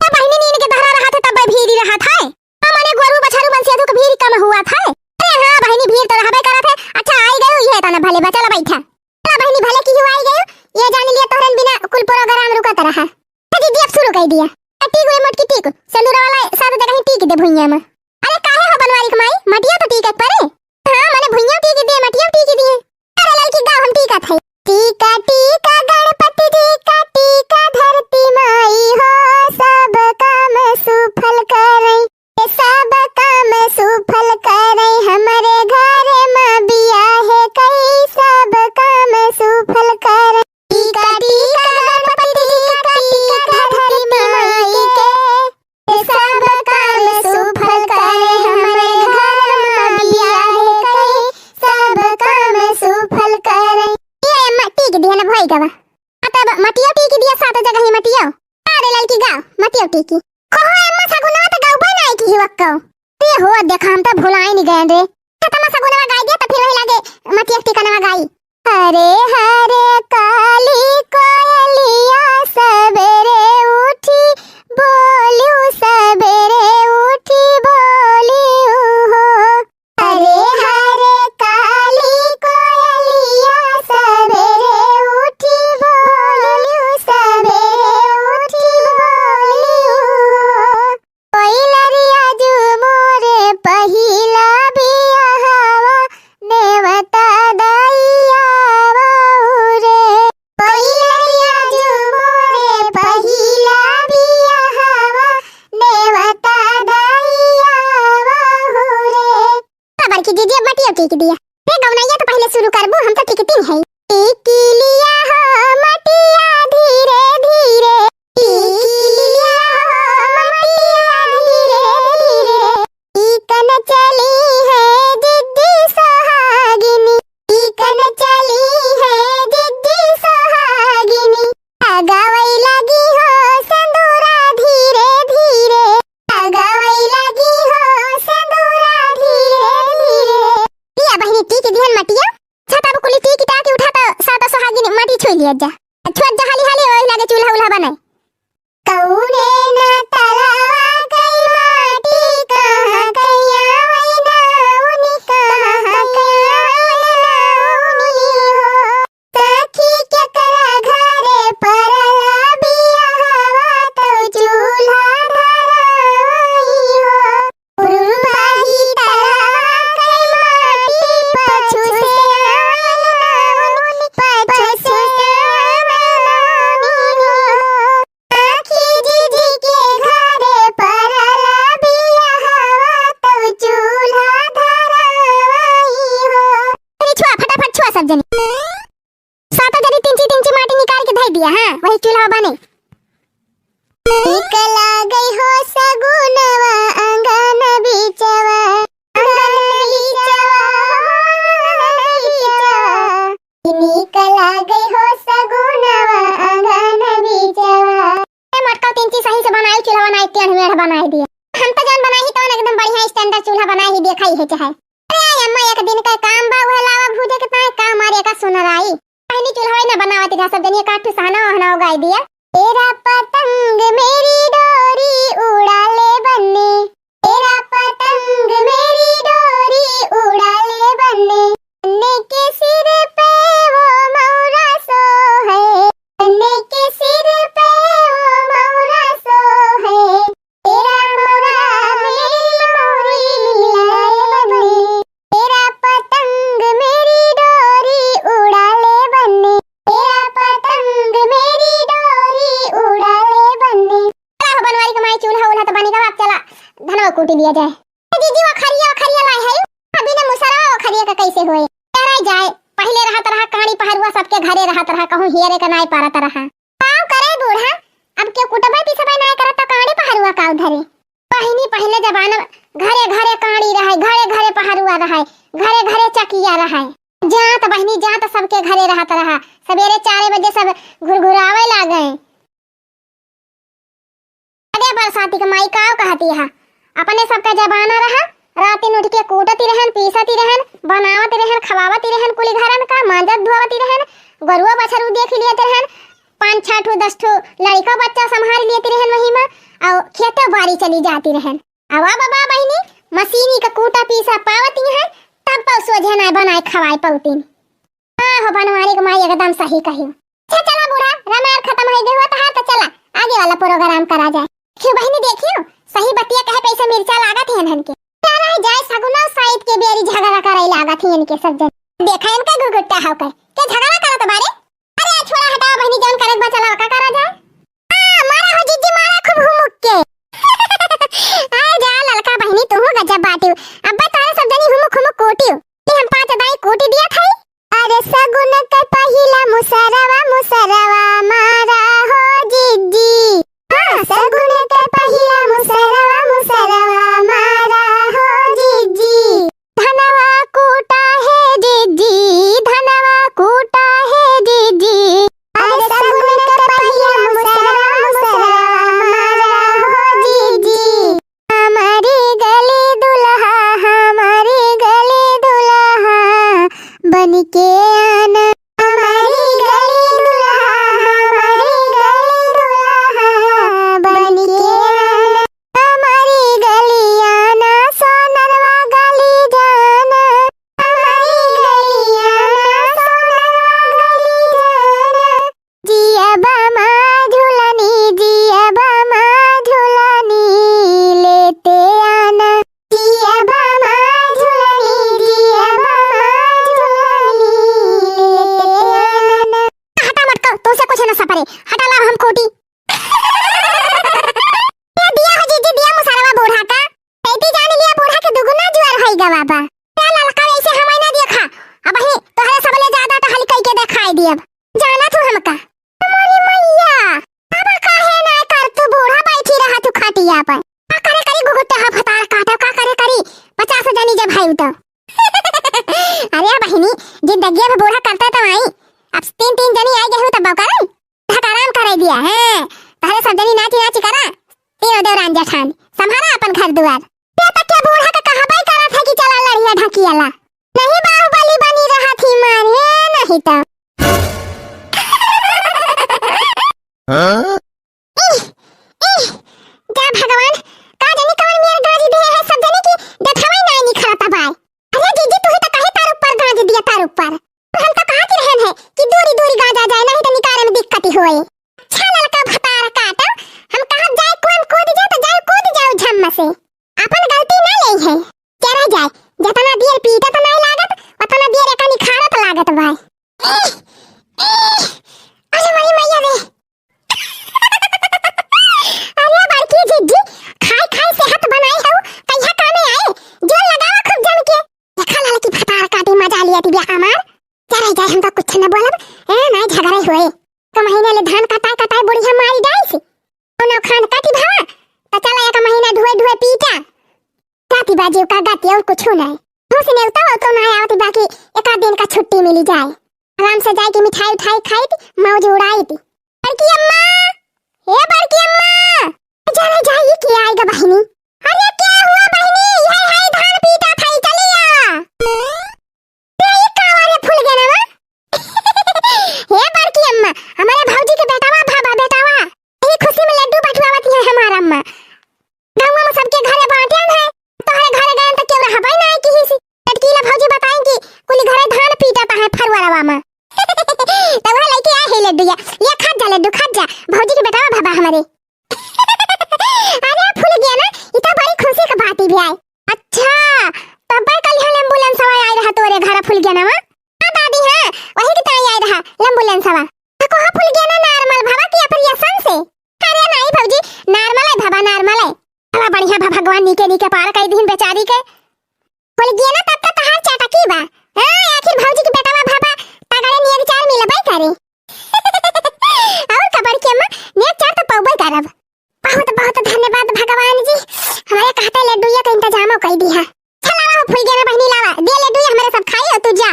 तब बहिनी नीन के बहरा रहत है, तब भीरी रहत है। हाँ, मने गोरू बछरू बंसिया दुख भीरी कम हुआ था। अरे हाँ बहिनी, भीड़ तो रहबे करत है। अच्छा, आई गयो, ये तना भले बा, चला बैठा। चला बहिनी, भले की हुआ आई गयो, ये जान लिया तोहरन बिना कुल प्रोग्राम रुकत रहा। तो दीदी अब शुरू कर दिया। टीक हुई मोटकी टीक, सिंदूर वाला सात जगह ही टीक दे भुइया में। अरे काहे हो बनवारी के माई, मटिया तो टीक परे। हाँ, मने भुइया टीक दे, मटिया टीक दे। अरे लड़की गाँव हम टीका थे। टीका टीका गणपति टीका, टीका धरती माई हो, सब काम सुफल करै। सब काम सुफल करै, हमरे घर मा बियाह कई, सब काम सुफल करै। टीका टीका गणपति टीका, टीका धरती माई के। सब काम सुफल करै, हमरे घर मा बियाह कई, सब काम सुफल करै। ये अम्मा टीक दिया ना भई गवा। आ तब मटियो टीक दिया, सात जगह ही मटियो। अरे लड़की गाँव मटियो टीकी। कहो अम्मा सगुनवा तो गउबे नाई की हुआ कहो। रे हो, देखा हम तो भुलाई नहीं गए रे। खत्म सगुनवा गाई दिया तो फिर वही लागे मटियो टीकनवा गाई। हरे हरे काली कोयलिया सबेरे उठी बोलू, सबेरे उठी बोलू हो। हरे हरे काली कोयलिया सबेरे उठी बोलू, सबेरे उठी बोलू हो। कोइलरिया जू मोरे पहिला बियाहवा, नेवता दइया बाऊ रे। कोइलरिया जू मोरे पहिला बियाहवा, नेवता दइया बाऊ रे। बड़की जीजी अब मटिया टीक दिया। रे गवनैया तो पहले शुरू करबू, हम तो टिकती नहीं है। टीकी लिया हो मटिया धीरे धीरे, टीकी लिया हो मटिया धीरे धीरे। टीकन चली है जिद्दी सुहागिनी, टीकन चली है जिद्दी सुहागिनी। लगावै लगी हो सिंदूरा धीरे धीरे, लगावै लगी हो सिंदूरा धीरे धीरे। लिया बहिनी टीक दिहन मटिया। छता पे कुली टीक टाक उठा तो सात सुहागिन माटी छुई लिया जा। छुआ जा हाली हाली, ओही लागे चूल्हा उल्हा बने। कौने न तलवा कई माटी कहाँ कइया वैना उनी, कहाँ कइया वैना उनी हो। सखी केकरा घरे परला बियाहवा तौ चूल्हा धराई हो। पुरबाही तलवा के माटी पछु से आनन, पछु से आनन हो। सखी जीजी के घरे परला बियाहवा तौ चूल्हा धराई हो। अरे छुआ, फटाफट छुआ सब जनी। सातों जनी तिंची तिंची माटी निकाल के धई दिया, हाँ, वही चूल्हा बने। निकला गई हो सगुनवा आंगन बीचवा, आंगन बीचवा, आंगन बीचवा। निकला गई हो सगुनवा आंगन बीचवा। ए मटका तिंची सही से बनाई, चूल्हा बनाई। टेढ़ मेढ़ बनाई दिए। हम तो जौन बनाई ही तौन एकदम बढ़िया standard चूल्हा बनाई ही, देखा ही है चाहे। अरे अम्मा, एक दिन का काम बा, उहे लावा भूजे के ताई का हमारे का सुनर आई। पहली चूल्हा ना बनावत रहा, सब जनिए काठ सहना वहना उगाई दिया। तेरा पतंग मेरी डोरी उड़ा ले बन्नी, तेरा पतंग मेरी डोरी उड़ा ले बन्नी। बन्नी के सिर पे वो मौरा सोहे, बन्नी के सिर पे वो मौरा सोहे। तेरा मौरा मेरी मौरी मिला ले बन्नी, तेरा पतंग मेरी डोरी उड़ा ले बन्नी, तेरा पतंग मेरी डोरी उड़ा ले बन्नी। चला हो बनवारी के माई, चूल्हा उल्हा तो बनी गवा, अब चला धनवा कूटी लिया जाए। ए जीजी, वो खरिया, वो खरिया लाई है, अभी ना मुसरवा वो खरिया का कैसे होए? तेरा जाए, पहले रहत रहा काड़ी पहरुआ, सबके घरे रहत रहा, कहूँ हियरे का नाई पारत रहा। पाव करे बूढ़ा, अब के कुटबे पिसबे नाई करत तो काड़ी पहरुआ का उधरे। बहिनी, पहले जमाना में घरे घरे काड़ी रहे, घरे घरे पहरुआ रहे, घरे घरे चकिया रहे। जात बहिनी जात सबके घरे रहत रहा, सवेरे चारे बजे सब घुरघुरावे लागे। अरे बरसाती के माई काव कहती है, अपने सबका जमाना रहा, रातिन उठ के कूटती रहन, पीसती रहन, बनावती रहन, खवावती रहन, कुली घरन का मांजत धोवती रहन, गरुआ बछरू देख लियत रहन, पाँच छह ठो दस ठो लड़का बच्चा संभाल लियत रहन वही में, और खेते बाड़ी चली जाती रहन। अब बाबा बहिनी मशीनी का कूटा पीसा पावती हैं, तब पर सोझे ना बनाए खवाए पौतीन। हाँ हो बनवारी के माई एकदम सही कही। अच्छा चला बूढ़ा, रामायण खत्म हो गई हुआ तहार, तो चला आगे वाला program करा जाए। क्यों बहिनी देखियो, सही बतिया कहे पैसे मिर्चा लागत है इन्हन के। चला जाए सगुना साइत के बेरी झगड़ा करे लागत है इनके सब जन। देखा इनका घुघुट्टा हो के, के झगड़ा करत बारे? अरे छोड़ा हटाओ बहिनी, जौन करे के बा चला का करा जाए। आ, मारा हो जीजी मारा खूब हुमुक के। आ जा ललका बहिनी तू गजब बाटियो। अब्बे तारे सब जनी हुमुक हुमुक कूटियो। कि हम पाँच दाई कूटी दिया था। अरे सगुन के पहिला मुसरवा, मुसरवा मारा हो जीजी। हाँ, सगुन के पहिला मुसरवा, मुसरवा मारा हो जीजी। धनवा कूटा है जीजी, धनवा कूटा है जीजी। अरे सगुन के पहिला मुसरवा, मुसरवा मारा हो जीजी। हमारी गली दुल्हा, हमारी गली दुल्हा बन के आना। हमारी गली दुल्हा, हमारी गली दुल्हा बन के आना। हमारी गलियाना सोनरवा गली जाना। हमारी गलियाना सोनरवा गली जाना। जिया बामा झुलनी, जिया बामा झुलनी लेते आना। जिया बामा झुलनी, जिया बामा झुलनी लेते आना। हटा मटको, तुमसे कुछ न सपरे। हटा लाओ हम कूटी। ये दिया हो जीजी, दिया मुसरवा बूढ़ा का। बेटी जान लिया बूढ़ा के दुगुना जुआर होई गवा बा। क्या ललका वैसे हमाई ना देखा। अब ही तोहरे सबले ज्यादा टहल कई के देखाई दियब। जाना तू हमका। मोरी मैया, अब काहे ना कर तू बूढ़ा बैठी रहा तू खटिया पर। का करे करी घुघुट्टा हा भतार काटा, का करे करी? पचास जनी जब है तो। अरे बहिनी, जिंदगी में बूढ़ा करता तो आई। अब तीन तीन जनी आई गए हो तब करे। ढकाराम करे दिया, हैं? तहरे सब जनी नाची नाची करा। तीनों देवरान जेठान, संभारा अपन घर दुआर। ये तो क्या बूढ़ा के कहबे करत है कि चला लड़िया ढकियाला। नहीं बाहुबली बनी रहा थी मारे, नहीं तो। हाँ? इह, इह, जा भगवान, का जानी कवन मेर गाजी दे है सब जने की देखवाई नाई निखरता बाय। अरे जीजी, तू ही तो कहे तार ऊपर गाज दिया, तार ऊपर। हम तो कहा की रहन है कि दूरी दूरी गाजा जाए, नहीं तो निकारे में दिक्कत ही होए। अच्छा ललका भतार काटा, हम कहा जाए कौन कूद जाए तो जाए कूद जाओ झम्म से। अपन गलती ना ले है। चला जाए, जितना देर पीटत ना लागत, उतना देर एका निखारत लागत भाई। ए, ए, अरे मोरी मैया रे। अरे बड़की जीजी, खाए खाए सेहत बनाई हऊ, कहिया कामे आए, जोर लगावा खूब जम के। देखा ललकी भतार काटी मजा लिया दिया हमार। चला जाए, हम तो कुछ न बोलब, ए, ना झगड़े हुए। एक महीने ले धान कटाए कटाए बुढ़िया मारी डाइस। कोनो खान काटी भवा, तो चला एक महीना धुए धुए पीटा। गाती बाजी का गाती और कुछ नहीं। घूस नेवता हो तो ना आवती, बाकी एक आध दिन का छुट्टी मिली जाए। आराम से जाए के मिठाई उठाई खाई थी, मौज उड़ाई थी। बड़की अम्मा, ए बड़की अम्मा, जा रे जा, ये का बहिनी। अरे क्या हुआ बहिनी? यही है धान पीटा था, चली आ। अरे ये का हुआ रे फुलगेनवा? हे बड़की अम्मा, हमारे भौजी के बेटावा भवा, बेटावा। यही खुशी में लड्डू बंटवावत है हमार अम्मा। गौवा में सबके घरे बांटे है, तोहरे घरे गए तो केहू रहबे ना किही से। टटकीला भौजी बताई कि कुली घरे धान पीटा था है फरुआवा में। तो वह लेके आए है लड्डू या, ये खा जा लड्डू, खा जा। भौजी के बेटावा भवा हमारे। अरे फुलगेना, ई तो बड़ी खुशी के बात ही भी आई। अच्छा, तब कल हल एम्बुलेंसवा आई रहा तोरे घर फुलगेनवा? हाँ दादी, हाँ, वही के ताई आई रहा एम्बुलेंसवा। तो कहा फुलगेना नॉर्मल भवा कि ऑपरेशन से? अरे नहीं भौजी, नॉर्मल है भवा, नॉर्मल है। चला बढ़िया भा भगवान नीके नीके पार कर दीन बेचारी के। फुलगेना तब तो तहार चटकी बा। हाँ, आखिर भौजी के बेटावा भवा, तगड़े नियर चार मिलबे करे। और का बड़की अम्मा, नेक चार तो पौबे करब। बहुत बहुत धन्यवाद भगवान जी, हमारे कहते लड्डूया का इंतजामो कर दिया। चला लावा फुलगेना बहिनी लावा, दे लड्डूया हमरे सब खाई और तू जा।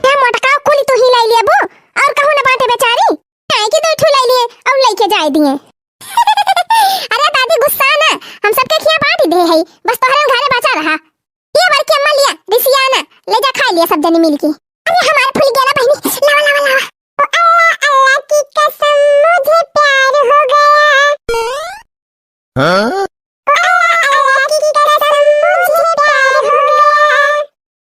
ए मोटका कुली तू ही लाई लेबू, और कहूँ न बांटे बेचारी, काहे कि दो ठू लाई लिए और लेके जाए दिए। अरे दादी गुस्सा ना, हम सबके खिया बांट दे है, बस तोहरे घरे बचा रहा। ये बड़की अम्मा लिया, रिसिया ना, ले जा खा लिया सब जनी मिलके। अरे हमारे फुलगेना बहिनी, लावा, लावा, लावा। ओ अल्लाह, अल्लाह की कसम, मुझे प्यार हो गया। हाँ? ओ अल्लाह, अल्लाह की कसम, मुझे प्यार हो गया।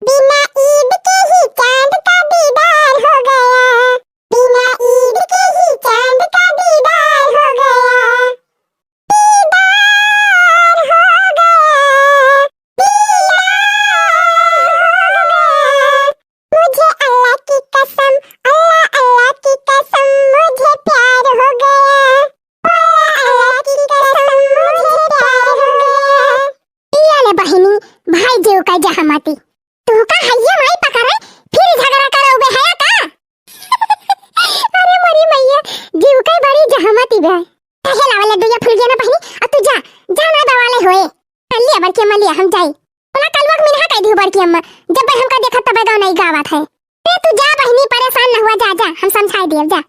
बिना ईद के ही चांद का दीदार हो गया। बिना ईद के ही चांद का दीदार हो गया। दीदार हो गया, दीदार हो गया। मुझे अल्लाह की कसम, अल्लाह, अल्लाह की कसम, मुझे प्यार हो गया। अल्लाह, अल्लाह की कसम, मुझे प्यार हो गया। पिया ले बहिनी, भाई जीव का जहमती। तू का हइया माई पकड़े, फिर झगड़ा करउबे हया का? अरे मोरी मैया, जीव के बड़ी जहमती बे। काहे लावा लड्डू या फुलगेना बहिनी, अब तू जा, जा ना दवाले होए। कल्ली बड़की अम्मा लिया हम जाई। बोला कलुआ के मिनहा कह दियो बड़की अम्मा, जब भाई हमका देखत तब गाँव नहीं गावत है। अरे तू जा बहिनी, परेशान न हुआ, जा, जा, हम समझाई दियो, जा।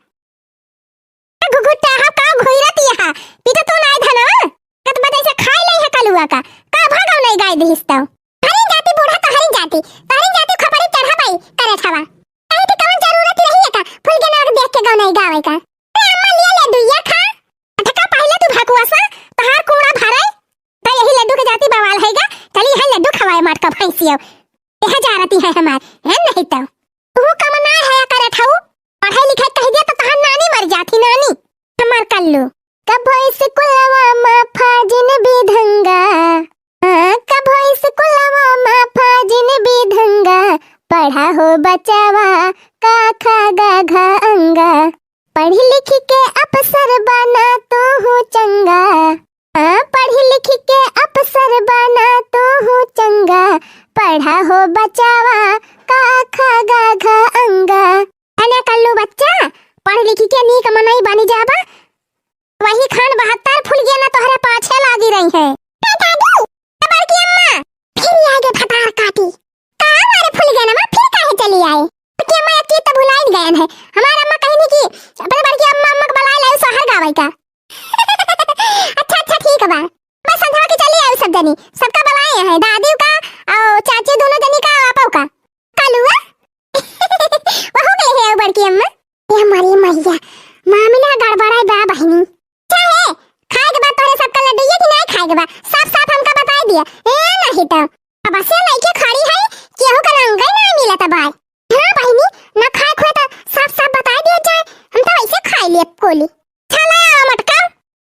घुघुट्टा हा का घुइरत यहा, पीटा तो नाय धनवा, कत बदे से खाई ले है कलुआ का, का भागव नहीं गाय दिहिस तो। हरिन जाति बूढ़ा तो हरिन जाति, तो हरिन जाति खपरी चढ़ा पाई करे छवा। कहीं तो कवन जरूरत रही है का, फुलगेना के देख के गाँव नहीं गावे का। अरे अम्मा लिया लड्डू या खा, अटका पहले तू भकुआ सा, तहार कूड़ा भरे, तो यही लड्डू के जाति बवाल है गा, चली है लड्डू खवाए माट का भैंसियो। यह जारती है हमार, है नहीं तो। तू कम ना है करे ठाऊ, पढ़ाई लिखाई कह दिया तो तहार नानी मर जाती नानी। हमार कल्लू। कभो स्कूलवा मा फाजिन बिधंगा, हाँ, कभो स्कूलवा मा फाजिन बिधंगा, पढ़ा हो बचावा का खा गा घा अंगा। पढ़ लिख के अफसर बना तू हूँ चंगा, हाँ, पढ़ लिख के अफसर बना तू हूँ चंगा, पढ़ा हो बचावा का खा गा घा अंगा। अने कल्लू बच्चा, पढ़ लिख के नीक मनई बनी जाबा, वही खान बहत्तर फुलगेना तोहरे पाछे लागी रही है। ए दादी, ए बड़की अम्मा, फिर आगे भतार काटी। का हमारे फुलगेना मा फिर काहे चली आए? बड़की अम्मा एक चीज तो भुलाइन गयन है। हमार अम्मा कहनी कि अपने बड़की अम्मा, अम्मा के बुलाए लाओ सोहर गावे का। अच्छा, अच्छा, ठीक बा। बस संझवा के चली आऊ सब जनी, सबका बुलाए हैं, दादी का और चाची दोनों जनी का, आपो का। कलुआ? वहू के ले आओ बड़की अम्मा। ये हमारी मैया, मामला गड़बड़ाई बा बहिनी। चाहे खाए के बाद तोहरे सबका लड्डू ये कि नहीं खाए के बा, साफ साफ हमका बताई दिया। ए नहीं तो अब से लइके खड़ी है, केहू का रंगे ना मिलत बा। हाँ बहिनी, ना खाए खोए तो साफ साफ बताई दिया जाए, हम तो वैसे खाई लिए कोली। चला आ मटका,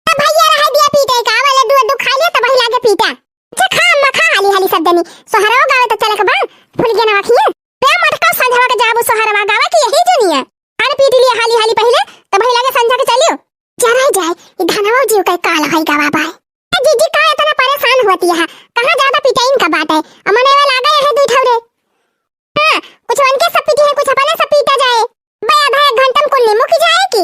तब भैया रह दिया पीटे का, वाले दू दू खा लिया तब वही लागे पीटा। अच्छा खा अम्मा खा हाली हाली सब जनी, सोहरवा गावे तो चले के बा, फुलगेना खिया। रे मटका संझवा के जाबू सोहरवा गावे कि यही जुनिया। खान पीट लिया हाली हाली पहले, तब वही लागे संझा के चलियो। जरा जाए, ई धनवा जीव के काल होई गवा बाय। ए जीजी का इतना परेशान होती है, कहाँ ज्यादा पिटाइन का बात है, अमने वाला आ गया है दू ठौरे। हाँ, कुछ उनके सब पीटी है, कुछ अपने सब पीटा जाए। बे आधा एक घंटा में कुल निमुक जाए की।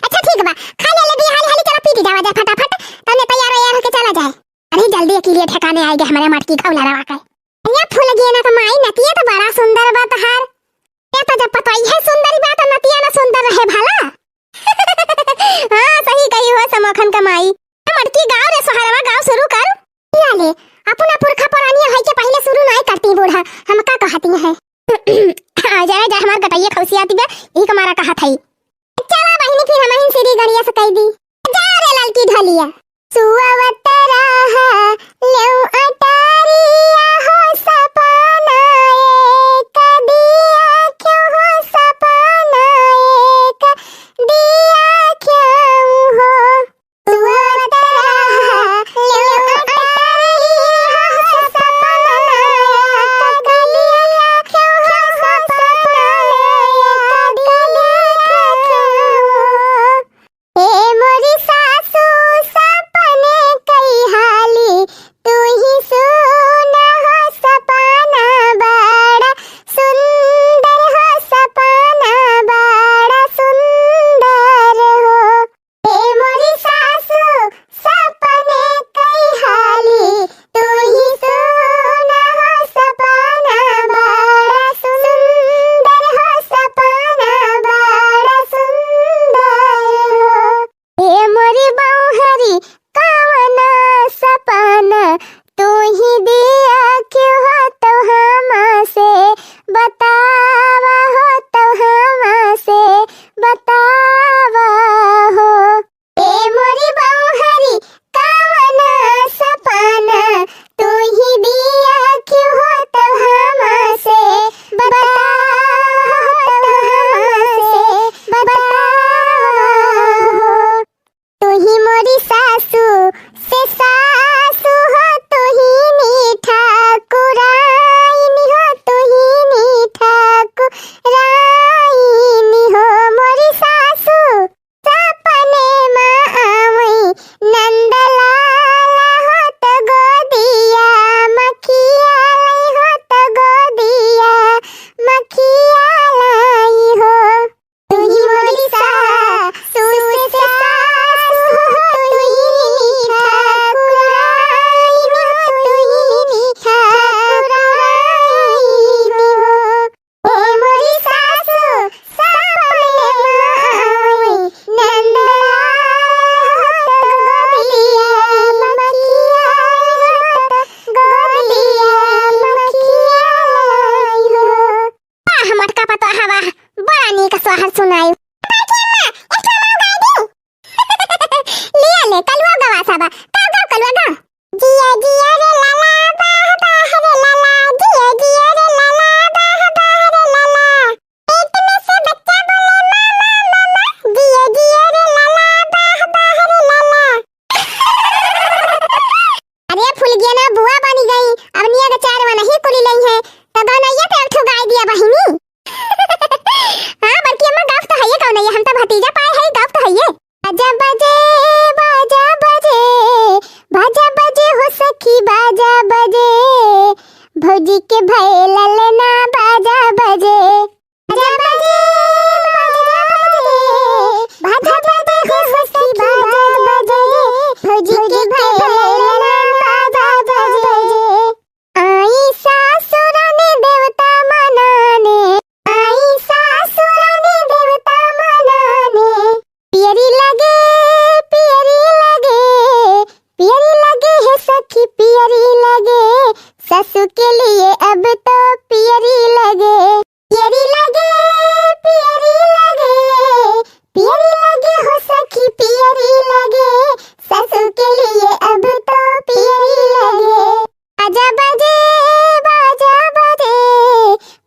अच्छा ठीक बा, खा ले ले बिया हाली हाली, चला पीटी जावा जाए फटाफट, तने तैयार वैयार होके चला जाए। अरे जल्दी अकेले ठिकाने आएगा हमारे मटकी घौला रवा के। ये फुलगेना का माई नतिया तो बड़ा सुंदर बा तहार। ये तो जब पतोई है सुंदरी बा तो नतिया ना सुंदर रहे भला। हाँ सही कही हो समोखन का माई। पड़की गाव रे सोहरवा, गाव शुरू कर। या ले, अपना पुरखा पुरानिया है के पहिले शुरू नाहीं करती बूढ़ा, हम का कहती हैं? आ जा, जा, हमार गटैया खौसियाती बे, यही के मारा कहत है। चला बहिनी, फिर हमहिन श्री गणेश कह दी। जा रे ललकी ढोलिया। सुअवत रहा लेउ अटारिया हो सपना एक दिया क्यों हो सपना एक दिया क्यों हो। सुअवत रहा लेउ अटारिया हो सपना एक दिया क्यों हो सपना एक दिया क्यों हो। ए मोरी सासू सपने कई हाली, तू ही सुन हो सपना बड़ा सुंदर हो, सपना बड़ा सुंदर हो। ए मोरी सासू सपने कई हाली, तू ही सुन हो सपना बड़ा सुंदर हो, सपना बड़ा सुंदर हो। ए मोरी बौहरी कवना सपना तू ही दिया क्यों हो तो हमसे बतावा हो, तो हमसे बतावा हो। ए मोरी बौहरी कवना सपना तू ही दिया क्यों हो तो हमसे बतावा हो, तो हमसे बतावा हो। तू ही मोरी सासू से सासू हो, तू ही नी ठाकुराइन हो, तू ही नी ठाकुराइन हो मोरी सासू। सपने मा आवई नंदलाला हो तो गोदिया मखिया लाई हो तो गोदिया मखिया लाई हो। तू ही मोरी सासू से सासू हो, तू ही ठाकुराइन हो, तू ही ठाकुराइन हो। ए मोरी सासू सपने मा आवई नंदलाल हो तो गोदिया मखिया लाई हो, गोदिया मखिया लाई हो। वाह मोटका पतोहा वाह, बड़ा नीक सोहर सुनाई। काकी अम्मा, एक ठो हम गाई दी। लिया ले, कलुआ गवा सबा। गाओ, गाओ, कलुआ गाओ। जिया, जिया रे लाला, बाह, बाह रे लाला, जिया, जिया रे लाला, बाह, बाह रे लाला। पेट में से बच्चा बोले, "मामा, मामा।" जिया, जिया रे लाला, बाह, बाह रे लाला। अरे फुलगिया ना बुआ बनी गई, अब निया के चार वा नहीं कुली लई है, तो गौनैया तो एक ठो गाय दिया बहिनी। हाँ, बड़की अम्मा, गाँव तो हइये कौन है, हम तो भतीजा पाए है, गाँव तो हइये। बाजा बजे, बाजा बजे, बाजा बजे हो सखी, बाजा बजे, भौजी के भए ललना बाजा बजे। बाजा बजे, बाजा बजे, बाजा बजे हो सखी, बाजा बजे, भौजी के भए ललना बाजा बजे। आई सासुराने देवता मनाने, आई सासुराने देवता मनाने। पियरी लगे, पियरी लगे, पियरी लगे है सखी, पियरी लगे। सासू के लिए अब तो पियरी लगे। पियरी लगे, पियरी लगे, पियरी लगे हो सखी, पियरी लगे। सासू के लिए अब तो पियरी लगे। बाजा बजे, बाजा बजे,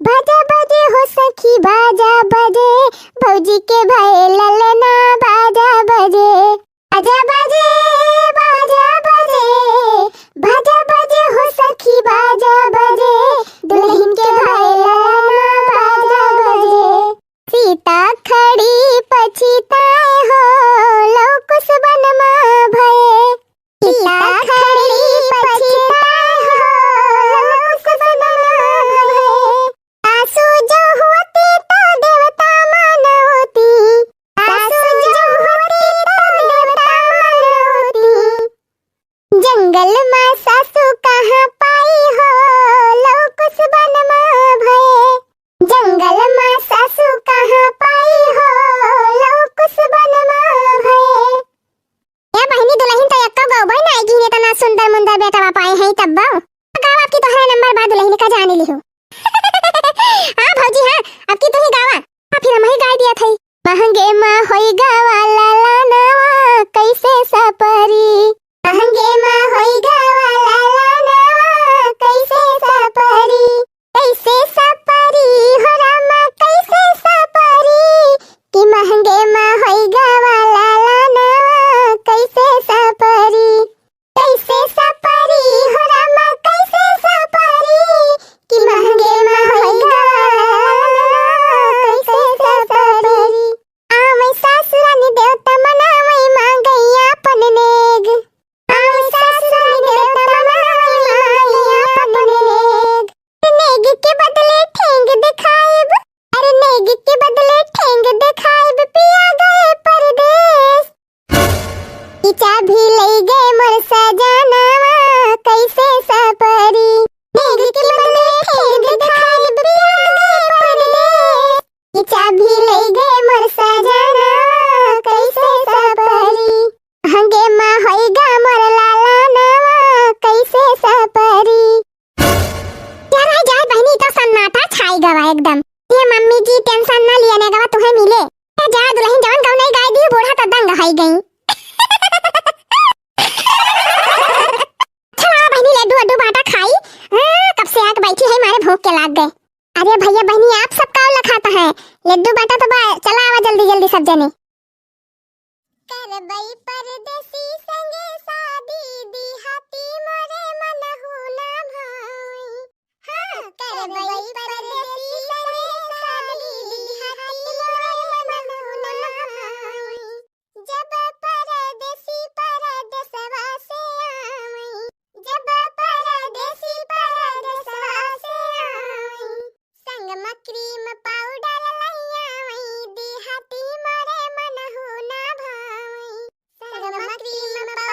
बाजा बजे हो सखी, बाजा बजे, भौजी के भए ललना बाजा बजे। बाजा बजे, बाजा बजे, बाजा बजे हो सखी, बाजा बजे, दुलहिन के भए ललना बाजा बजे। सीता खड़ी पछिताए हो, लौकुस बनमा भए। सीता खड़ी पछिताए हो, लौकुस बनमा भए। सासू जो होती तो देवता मानवती, सासू जो होती तो देवता मानवती। जंगल मा सासू कहाँ पाई हो, लौकुस बनमा भए। जंगल मा सासू कहाँ पाई हो, लौकुस बनमा भए। ए बहिनी, दुलहिन तो एक्को इतना सुंदर मुंदर बेटवा पाए हैं तब बा। गावा, अब की तोहरा नंबर बा, दुलहिन का जाने लिहो। हाँ भौजी हाँ, अब की तू ही गावा। हाँ, फिर हम ही गाय दिया थई। महंगे मा होई गवा लाला नवा कैसे सपरी। महंगे मा होई गवा लाला नवा कैसे सपरी। कैसे सपरी हो रामा कैसे सपरी। कि महंगे मा होई गवा लाला नवा कैसे सपरी। कैसे सपरी हो रामा कैसे सपरी। कि महंगे मा होई गवा लाला नवा कैसे सपरी। आवै सासुरानी देवता मनावै मांगै आपन नेग। आवै सासुरानी देवता मनावै मांगै आपन नेग। नेग के बदले ठेंग देखाइब, अरे नेग के बदले ठेंग देखाइब, पिया गए परदेस। कि चाभी लई गए मोर सजनवा कैसे सपरी। नेग के बदले ठेंग देखाइब, पिया गए परदेस। कि चाभी लई गए मोर सजनवा कैसे सपरी। महंगे मा होई गा मोर लाला नवा कैसे सपरी। यार, आ जाए बहिनी, तो सन्नाटा छाई गवा एकदम। ये मम्मी जी, tension ना लिया, नेगवा तुहे मिले। ए जा दुलहिन, जवन गवनई गाय दी, बूढ़ा तो दंग होई गई। चला बहिनी, लड्डू वड्डू बाटा खाई। हाँ, कब से आके बैठी है, मारे भूख के लाग गए। अरे भैया बहिनी, आप सब का लखाता है? लड्डू बाटा तो बा, चला आवा जल्दी जल्दी सब जने। करबई परदेसी संगे शादी, दिहाती मोरे मनहु ना भाई। हाँ, करबई परदेसी संगे शादी, दिहाती मोरे मनहु ना भाई। जब परदेसी परदेसवा से आवई, जब परदेसी परदेसवा से आवई, संग म cream powder लइया आवई, दिहाती मोरे मनहु ना भावई। संग म cream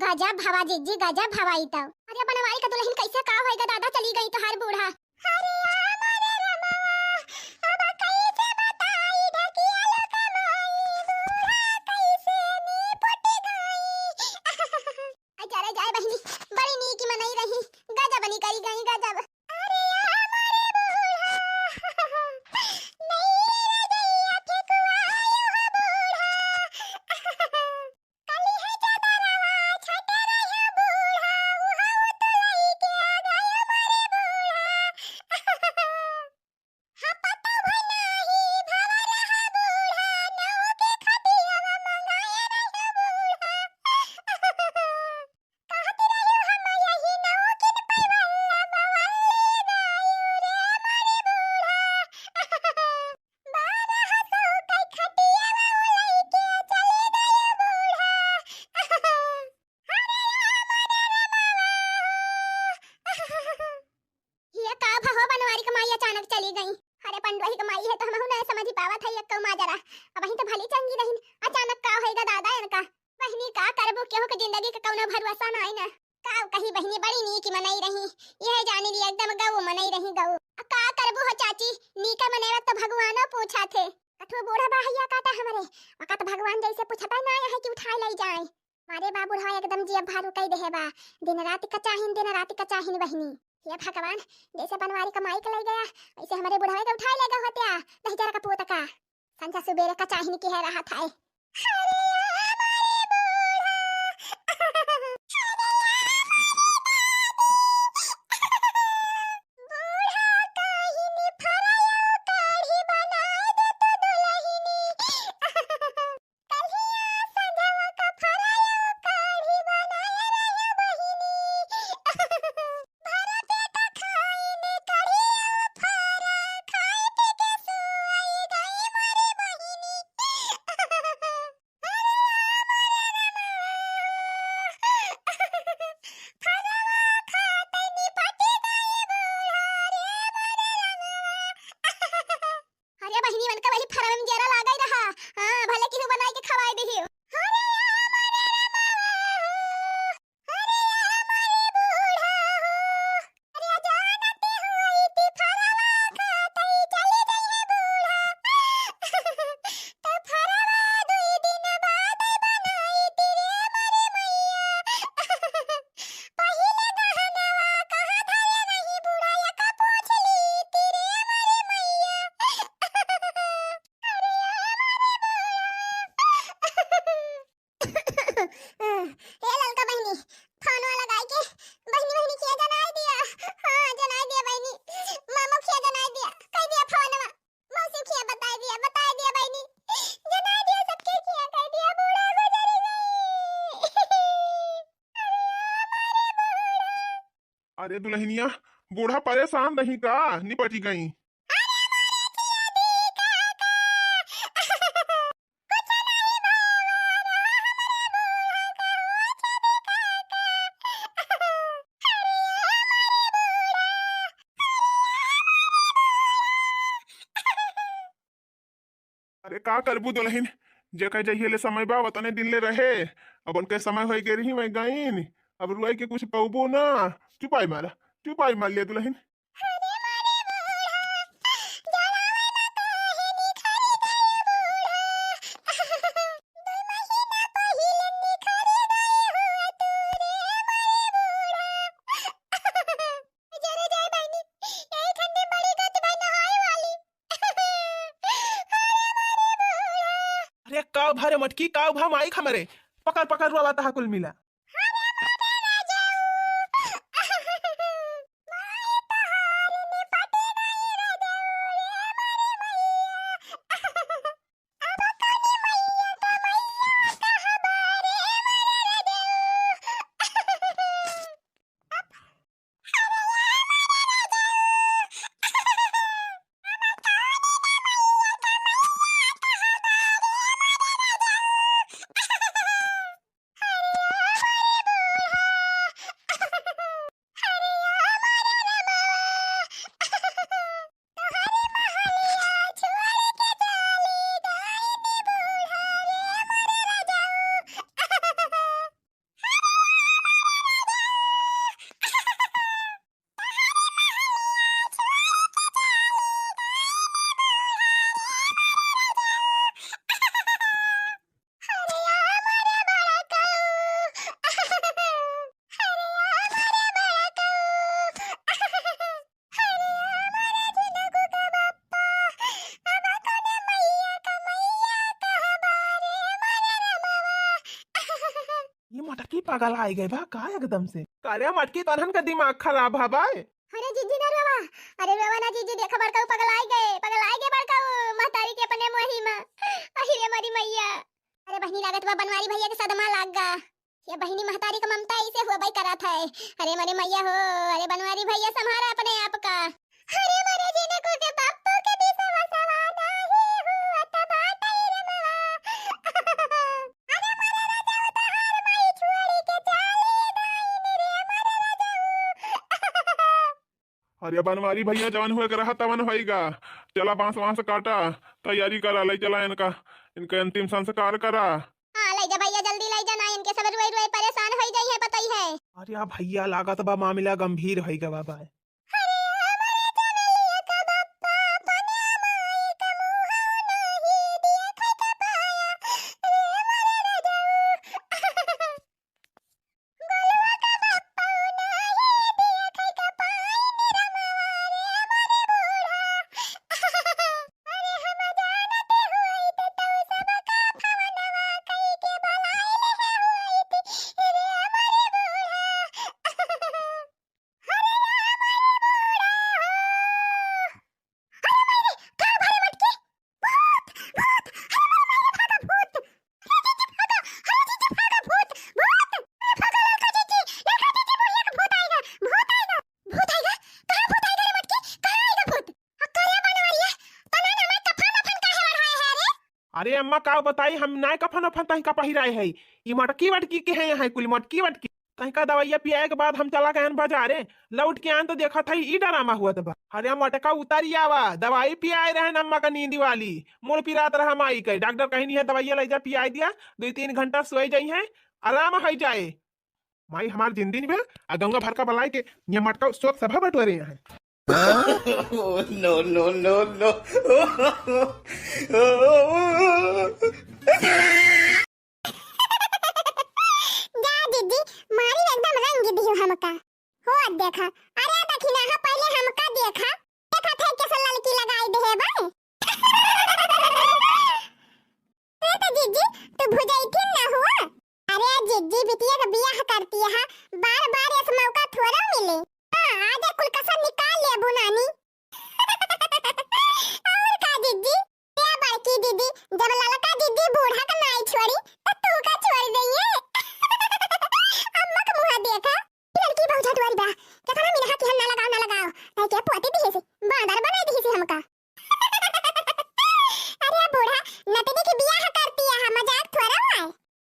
गजब हवा जिज्जी, गजब हवा ई तो। अरे बनवारी का दुलहिन, कैसे का होइगा दादा, चली गई तोहार बूढ़ा। अरे आ मोरे रमवा, अब कैसे बताई ढकिया लोग माई, बूढ़ा कैसे निपट गई। अरे जाए बहिनी, बड़ी नीक मनई रही, गजब निकल गई गजब। अरे आ मोरे बूढ़ा, नहीं रे गैया ठेकुआ आयो हो बूढ़ा। कली है चदरवा छटरा है बूढ़ा, उहाऊ तो लइके आ गयो मोरे बूढ़ा। हम पता भई नाही भवरा है बूढ़ा, नौ के खटियावा मंगाए रहे बूढ़ा। कहत रहियो हम यही नौ के पैवल्ला बवल्ले गायो रे मोरे बूढ़ा। बारह सौ के खटियावा लइके चले गयो बूढ़ा। अरे आ मोरे रमवा। ये का भा हो बनवारी क माई अचानक चली गई। अरे पंडवाही क माई है तो हमहू ना समझ पावत है एक्को माजरा। अबहीं तो भली चंगी रहिन, अचानक का होइगा दादा इनका। बहिनी का करबू, केहू के जिंदगी के कौनो भरोसा ना आई ना। का कही बहिनी, बड़ी नीक मनई रही, यह जानी ली एकदम गऊ मनई रही गऊ। आ का करबू हो चाची, नीक मनई तो भगवानो पूछा थे। कठू बूढ़ा बा हइया काटा हमरे, ओका तो भगवान जैसे पूछता ना है कि उठाए ले जाए। मारे बा बुढ़वा एकदम जिया भारू कई देहे बा। दिन रात का चाहिन, दिन रात का चाहिन बहिनी। हे भगवान, जैसे बनवारी क माई के ले गया, वैसे हमरे बुढ़वा के उठाए ले गया होत्या, दहिजर का पूत का। संझा सुबेरे का चाहिन की है रहा था। अरे आ मोरे बूढ़ा, अरे आ मोरे दादी, बूढ़ा कहिनी फरायो काढ़ी बनाए दे तो दुलहिनी। कल्हिया संझवा का फरायो काढ़ी बनाए रहे बहिनी। भरा पेट खाई ने कढ़िया फरा, खाए पी के सुआई गई मोरे बहिनी। अरे आ मोरे रमवा, फरवा खाते निपटी गई बूढ़ा रे मोरे रमवा। अरे बहिनी, मन का वही फरवे में जरा लागा ही रहा। हाँ, भले केहू बनाई के खवाई देही। अरे आ मोरे रमवा, अरे आ मोरे बूढ़ा हो, अरे जानते हुई ती फरवा खाते चली गई है बूढ़ा। तो फरवा दुई दिन बाद बनाई ती रे मोरे मैया। पहिले गहनवा कहाँ धरे रही बूढ़ा, या का पूछ ली ती रे मोरे मैया। अरे आ मोरे बूढ़ा। हे ललका बहिनी, फोनवा लगाई के बहिनी, बहिनी खिया जनाई दिया। हाँ, जनाई दिया बहिनी, मामा खिया जनाई दिया, कह दिया फोनवा, मौसी खिया बताई दिया, बताई दिया बहिनी, जनाई दिया सबके खिया, कह दिया बूढ़ा गुजर गई। अरे दुलहिनिया, बूढ़ा परेशान रही का, निपटी गई। अरे का करबू दुलहिन, जेकर जहिये ले समय बा, वतने दिन ले रहे। अब उनके समय होई गए रही, मैं गईन। अब रुआई के कुछ पौबू ना। चुपाई मारा, चुपाई मार लिया दुलहिन। अरे का भा रे मटकी, का भा माइक हमरे? पकड़ पकड़ रोवा तहा कुल मिला। पगलाइ गए बा का एकदम से? का रे मटकी, तोहन का दिमाग खराब है बा? अरे जिज्जी ना रोवा, अरे रोवा ना जिज्जी, देखा बड़काऊ पगलाइ गए, पगलाइ गए बड़काऊ महतारी के अपने मोही में। अहि रे मोरी मइया। अरे बहिनी, लागत बा बनवारी भइया के सदमा लाग गा। ये बहिनी महतारी का ममता ऐसे हुआ बई करत है। अरे मोरे मइया हो, अरे बनवारी भइया सम्हारा अपने आप का। अरे मोरे जिनको के पप्पू के बिसवा सवा नाही हुआ त बाटई रे मवा। अरे मोरे राजा उतार माई छोड़ी के चाली दाई रे मोरे राजा। अरे बनवारी भइया, जवन हुए के रहा तवन होइगा। चला बांस वांस काटा, तैयारी करा, लइ चला इनका, इनका अंतिम संस्कार करा। हाँ, लइ जा भइया, जल्दी लइ जा, ना इनके सब रुए रुए परेशान होइ जाई है, पतई है। अरे भइया, लागत बा मामला गंभीर होइ गवा बा। अरे अम्मा, का बताई, हम नाय कफन उफन तहिका पहिराए है। ई मटकी वटकी के है, यहाँ कुल मटकी वटकी। तहिका दवाइया पियाए के बाद हम चला गए बाजारे, लौट के आन तो देखत है ई डरामा हुआ बा। अरे मटका उतारी आवा, दवाई पियाए रहन अम्मा का नींद वाली, मुड़ पिरात रहा माई के। डॉक्टर कहीं नहीं है, दवाइया लइ जा पियाए दिया, दुइ तीन घंटा सोए जाई है, आराम होइ जाए। माई हमार जिंदी नहीं बा, आ गंगा भर का बलाए के ये मटका शोक सभा बटोरे यहाँ। Oh, no, no, no, no। जा दीदी, मारी एकदम रंग दियो हमका। हो देखा, अरे दखिना, हाँ, पहिले हमका देखा। देखा थे कैसे ललकी लगाई दे है बा। अरे तो जिज्जी, तू भुजैथिन ना हुआ? अरे जिज्जी, बिटिया का बियाह करती है, बार बार ऐसा मौका थोड़ा मिले। हाँ, आज कुल कसर निकाल लेबू नानी। और का जिज्जी? ए बड़की दीदी, जब ललका दीदी बूढ़ा का नाई छोड़ी, तो तू का छोड़ दइए? अम्मा का मुँह देखा। ई लड़की बहुत झटुआरी बा। केतना मिनहा कि हम ना लगाओ, ना लगाओ। नहीं के पोती दिहे से, बांदर बनाई दिहे से हमका। अरे बूढ़ा, नतनी के बियाह करती है, मजाक थोड़ा हुआ है।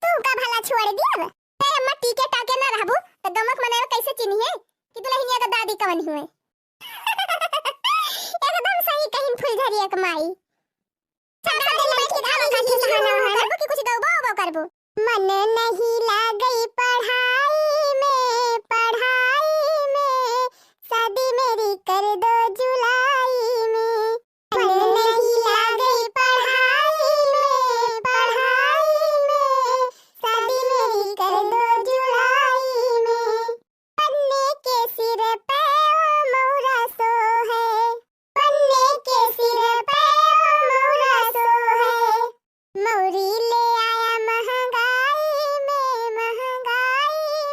तू का भला छोड़ दिया अब? ए अम्मा, टीके टाके ना रहबू, तो गमक मनई कैसे चिन्हिए कि दुल्हनिया का दादी कवन हुए? एकदम सही कहिन फुलझरिया के माई। सब सब दिन बैठ के खाना खाती सहाना वहाना। करबू कि कुछ गौबो उबो करबू? मन नहीं लागई पढ़ाई में, पढ़ाई में, शादी मेरी कर दो जुलाई में। मन नहीं लागई पढ़ाई में, पढ़ाई में, शादी मेरी कर दो जुलाई में। पन्ने के सिर पे ओ मौरा सो है, पन्ने के सिर पे ओ मौरा सो है। मौरी ले आया महंगाई में, महंगाई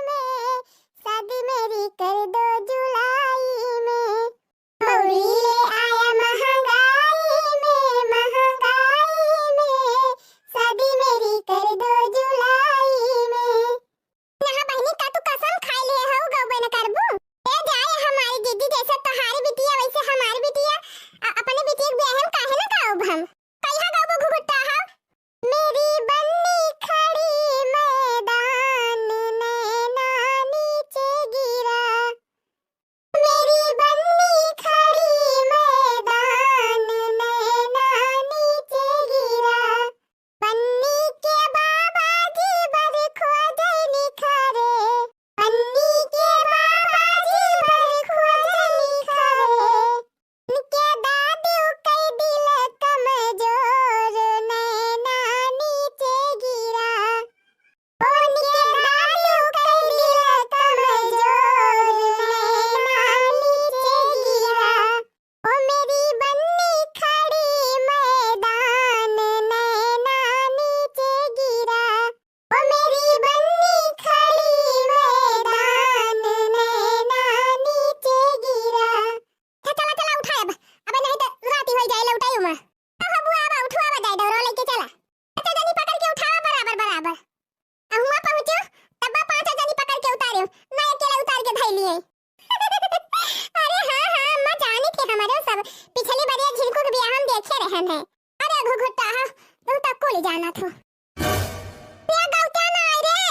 ले जाना थो। ये गौत्या ना आई रे,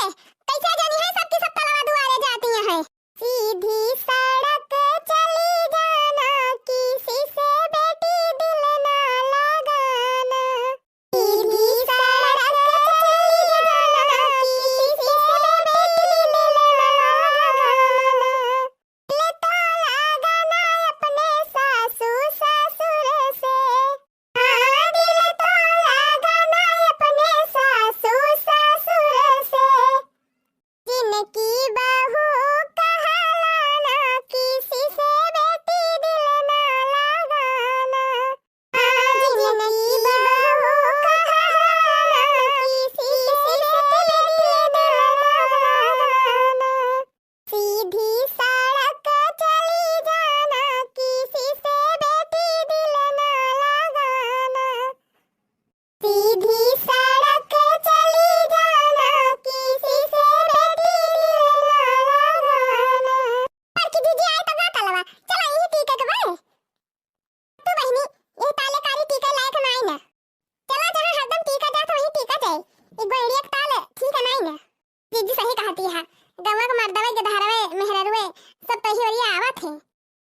कैसे जानी है सबकी सब तलवा दुआरे जाती हैं। सीधी सड़क चली जाना, किसी से बेटी दिल ना लगाना। सीधी सड़क चली जाना, किसी से बेटी दिल ना लगाना। दिल तो लगाना अपने सासू ससुर से। हाँ, दिल तो लगाना अपने सासू ससुर से। जिनकी बहू कहलाना, किसी से बेटी दिल ना लगाना। हाँ, जिनकी बहू कहलाना, किसी से बेटी दिल ना लगाना। सीधी सड़क चली जाना, किसी से बेटी दिल ना लगाना। सीधी सड़क चली जाना, किसी से बेटी दिल ना लगाना। बड़की जीजी आई तो गा तलवा, चला यही टीका के भाई। तू बहिनी, ये ताले कारी टीका लायक नाई ना। चला जहाँ हरदम टीका जात वहीं टीका जाए। ई गोइड़िया के ताल ठीक है नाई ना। जीजी सही कहती है, गौवा के मर्दवे, गदहरवे, मेहररुए सब तो ही ओरिया आवत है।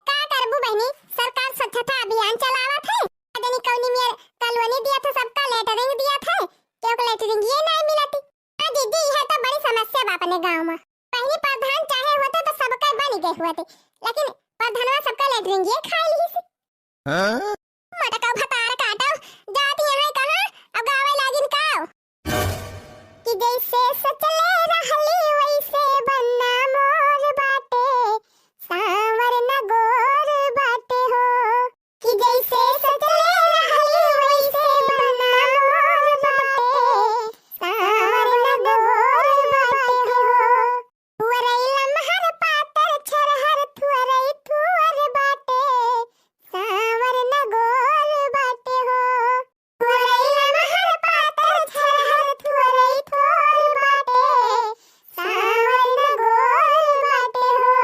का करबू बहिनी, सरकार स्वच्छता अभियान चलावत है। जनी कौनी मेर कॉलोनी दिया था, सबका लेटरिन दिया था, क्यों के लेटरिन ये नहीं मिलती। हाँ जीजी, यह तो बड़ी समस्या बा अपने गाँव में। बहिनी प्रधान चाहे होते तो सबका बन गए होते, लेकिन प्रधानवा सबका लेटरिन ये खा ली से। हाँ? मोटका भतार काटो, जात यहाँ कहाँ, अब गावे लागिन काव। कि जैसे सोचले रहली वैसे बनना मोर बाटे, सांवर न गोर बाटे हो। कि जैसे सोचले रहली वैसे बनना मोर बाटे, सांवर न गोर बाटे हो। थुअरई लमहर पातर छरहर थुअरई थुअर बाटे, सांवर न गोर बाटे हो। थुअरई लमहर पातर छरहर थुअरई थुअर बाटे, सांवर न गोर बाटे हो।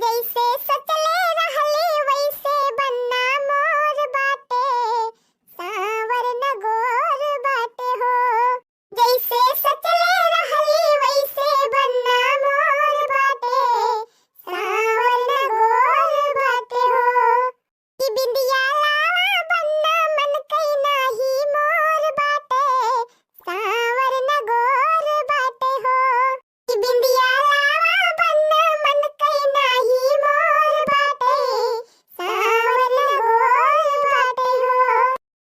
जैसे सोचले रहली वैसे बनना मोर बाटे, सांवर न गोर बाटे हो। जैसे सोचले रहली वैसे बनना मोर बाटे, सांवर न गोर बाटे हो। कि बिंदिया लावा बनना मन कई नाही मोर बाटे, सांवर न गोर बाटे हो। कि बिंदिया लावा बनना मन कई नाही मोर बाटे, सांवर न गोर बाटे हो।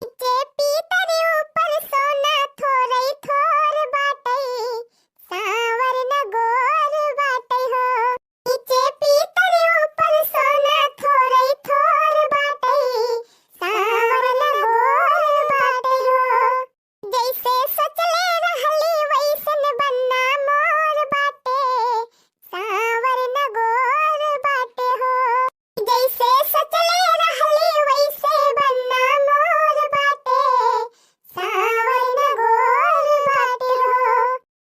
नीचे पीतर ऊपर सोना थोरई थोर बाटे, सांवर न गोर बाटे हो। नीचे पीतर ऊपर सोना थोरई थोर बाटे, सांवर न गोर बाटे हो। जैसे सोचले रहली वैसन बनना मोर बाटे, सांवर न गोर बाटे हो। जैसे सोचले रहली वैसे बनना मोर बाटे, सांवर न गोर बाटे हो।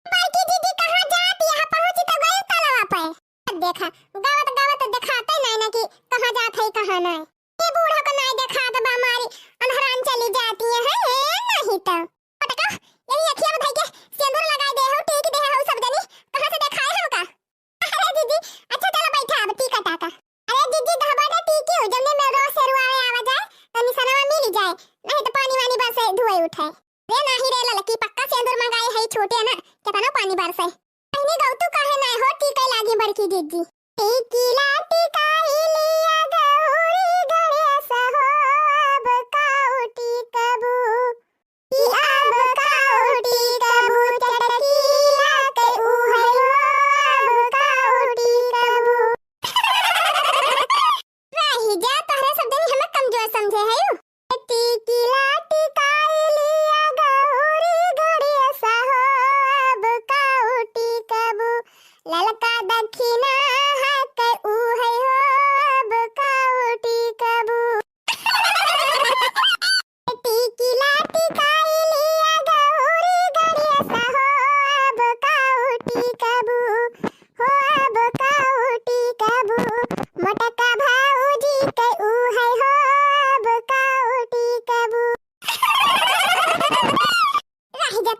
बड़की दीदी कहाँ जात, यहाँ पहुँची तो गई तलवा पे। अब देखा, गावत गावत देखाते नहीं ना कि कहाँ जात है, कहाँ नहीं। ये बूढ़ा को नहीं देखात बा, मारी अनहरान चली जाती है, है नहीं तो। पटका, यही अखिया में धई के सिंदूर लगाई दे हो, टीक दे हो सब जनी, कहाँ से देखाए हमका? अरे जीजी, अच्छा चला बैठा अब टीका टाका। अरे जीजी, दहबाटा टीकी हो, जमने में रोज से रुआवे आवा जाए, तो निशानवा मिल जाए, नहीं तो पानी वानी बरसे धुआई उठाए। रे नाही रे ललकी, पक्का सेंदूर मंगाए है छोटे ना, केतना पानी बरसे। अहिने गौतू काहे नाय हो, टीके लागी बड़की जीजी। टीकी ला टीकाई लिया गौरी गणेश हो, अब काऊ टीकबू, कि अब काऊ टीकबू, चटकीला के उहै हो, अब काऊ टीकबू। रही जा, तोहरे सब जनी हमें कमजोर समझे है यू। टीकी लाटी काई लिया गौरी गणेश हो, अब काऊ टीकबू, ललका दखिना है के उहै हो, अब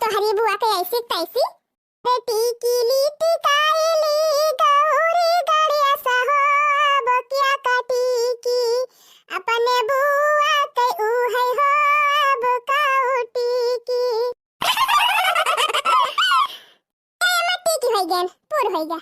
अरे बुआ के ऐसी तैसी। रे टीकी ली टिकाई ली गौरी गणेश हो, अब क्या का टीकी, अपने बुआ के उहै हो, अब काऊ टीकी। ए, मट्टी की होई गैन, पूर होई गा।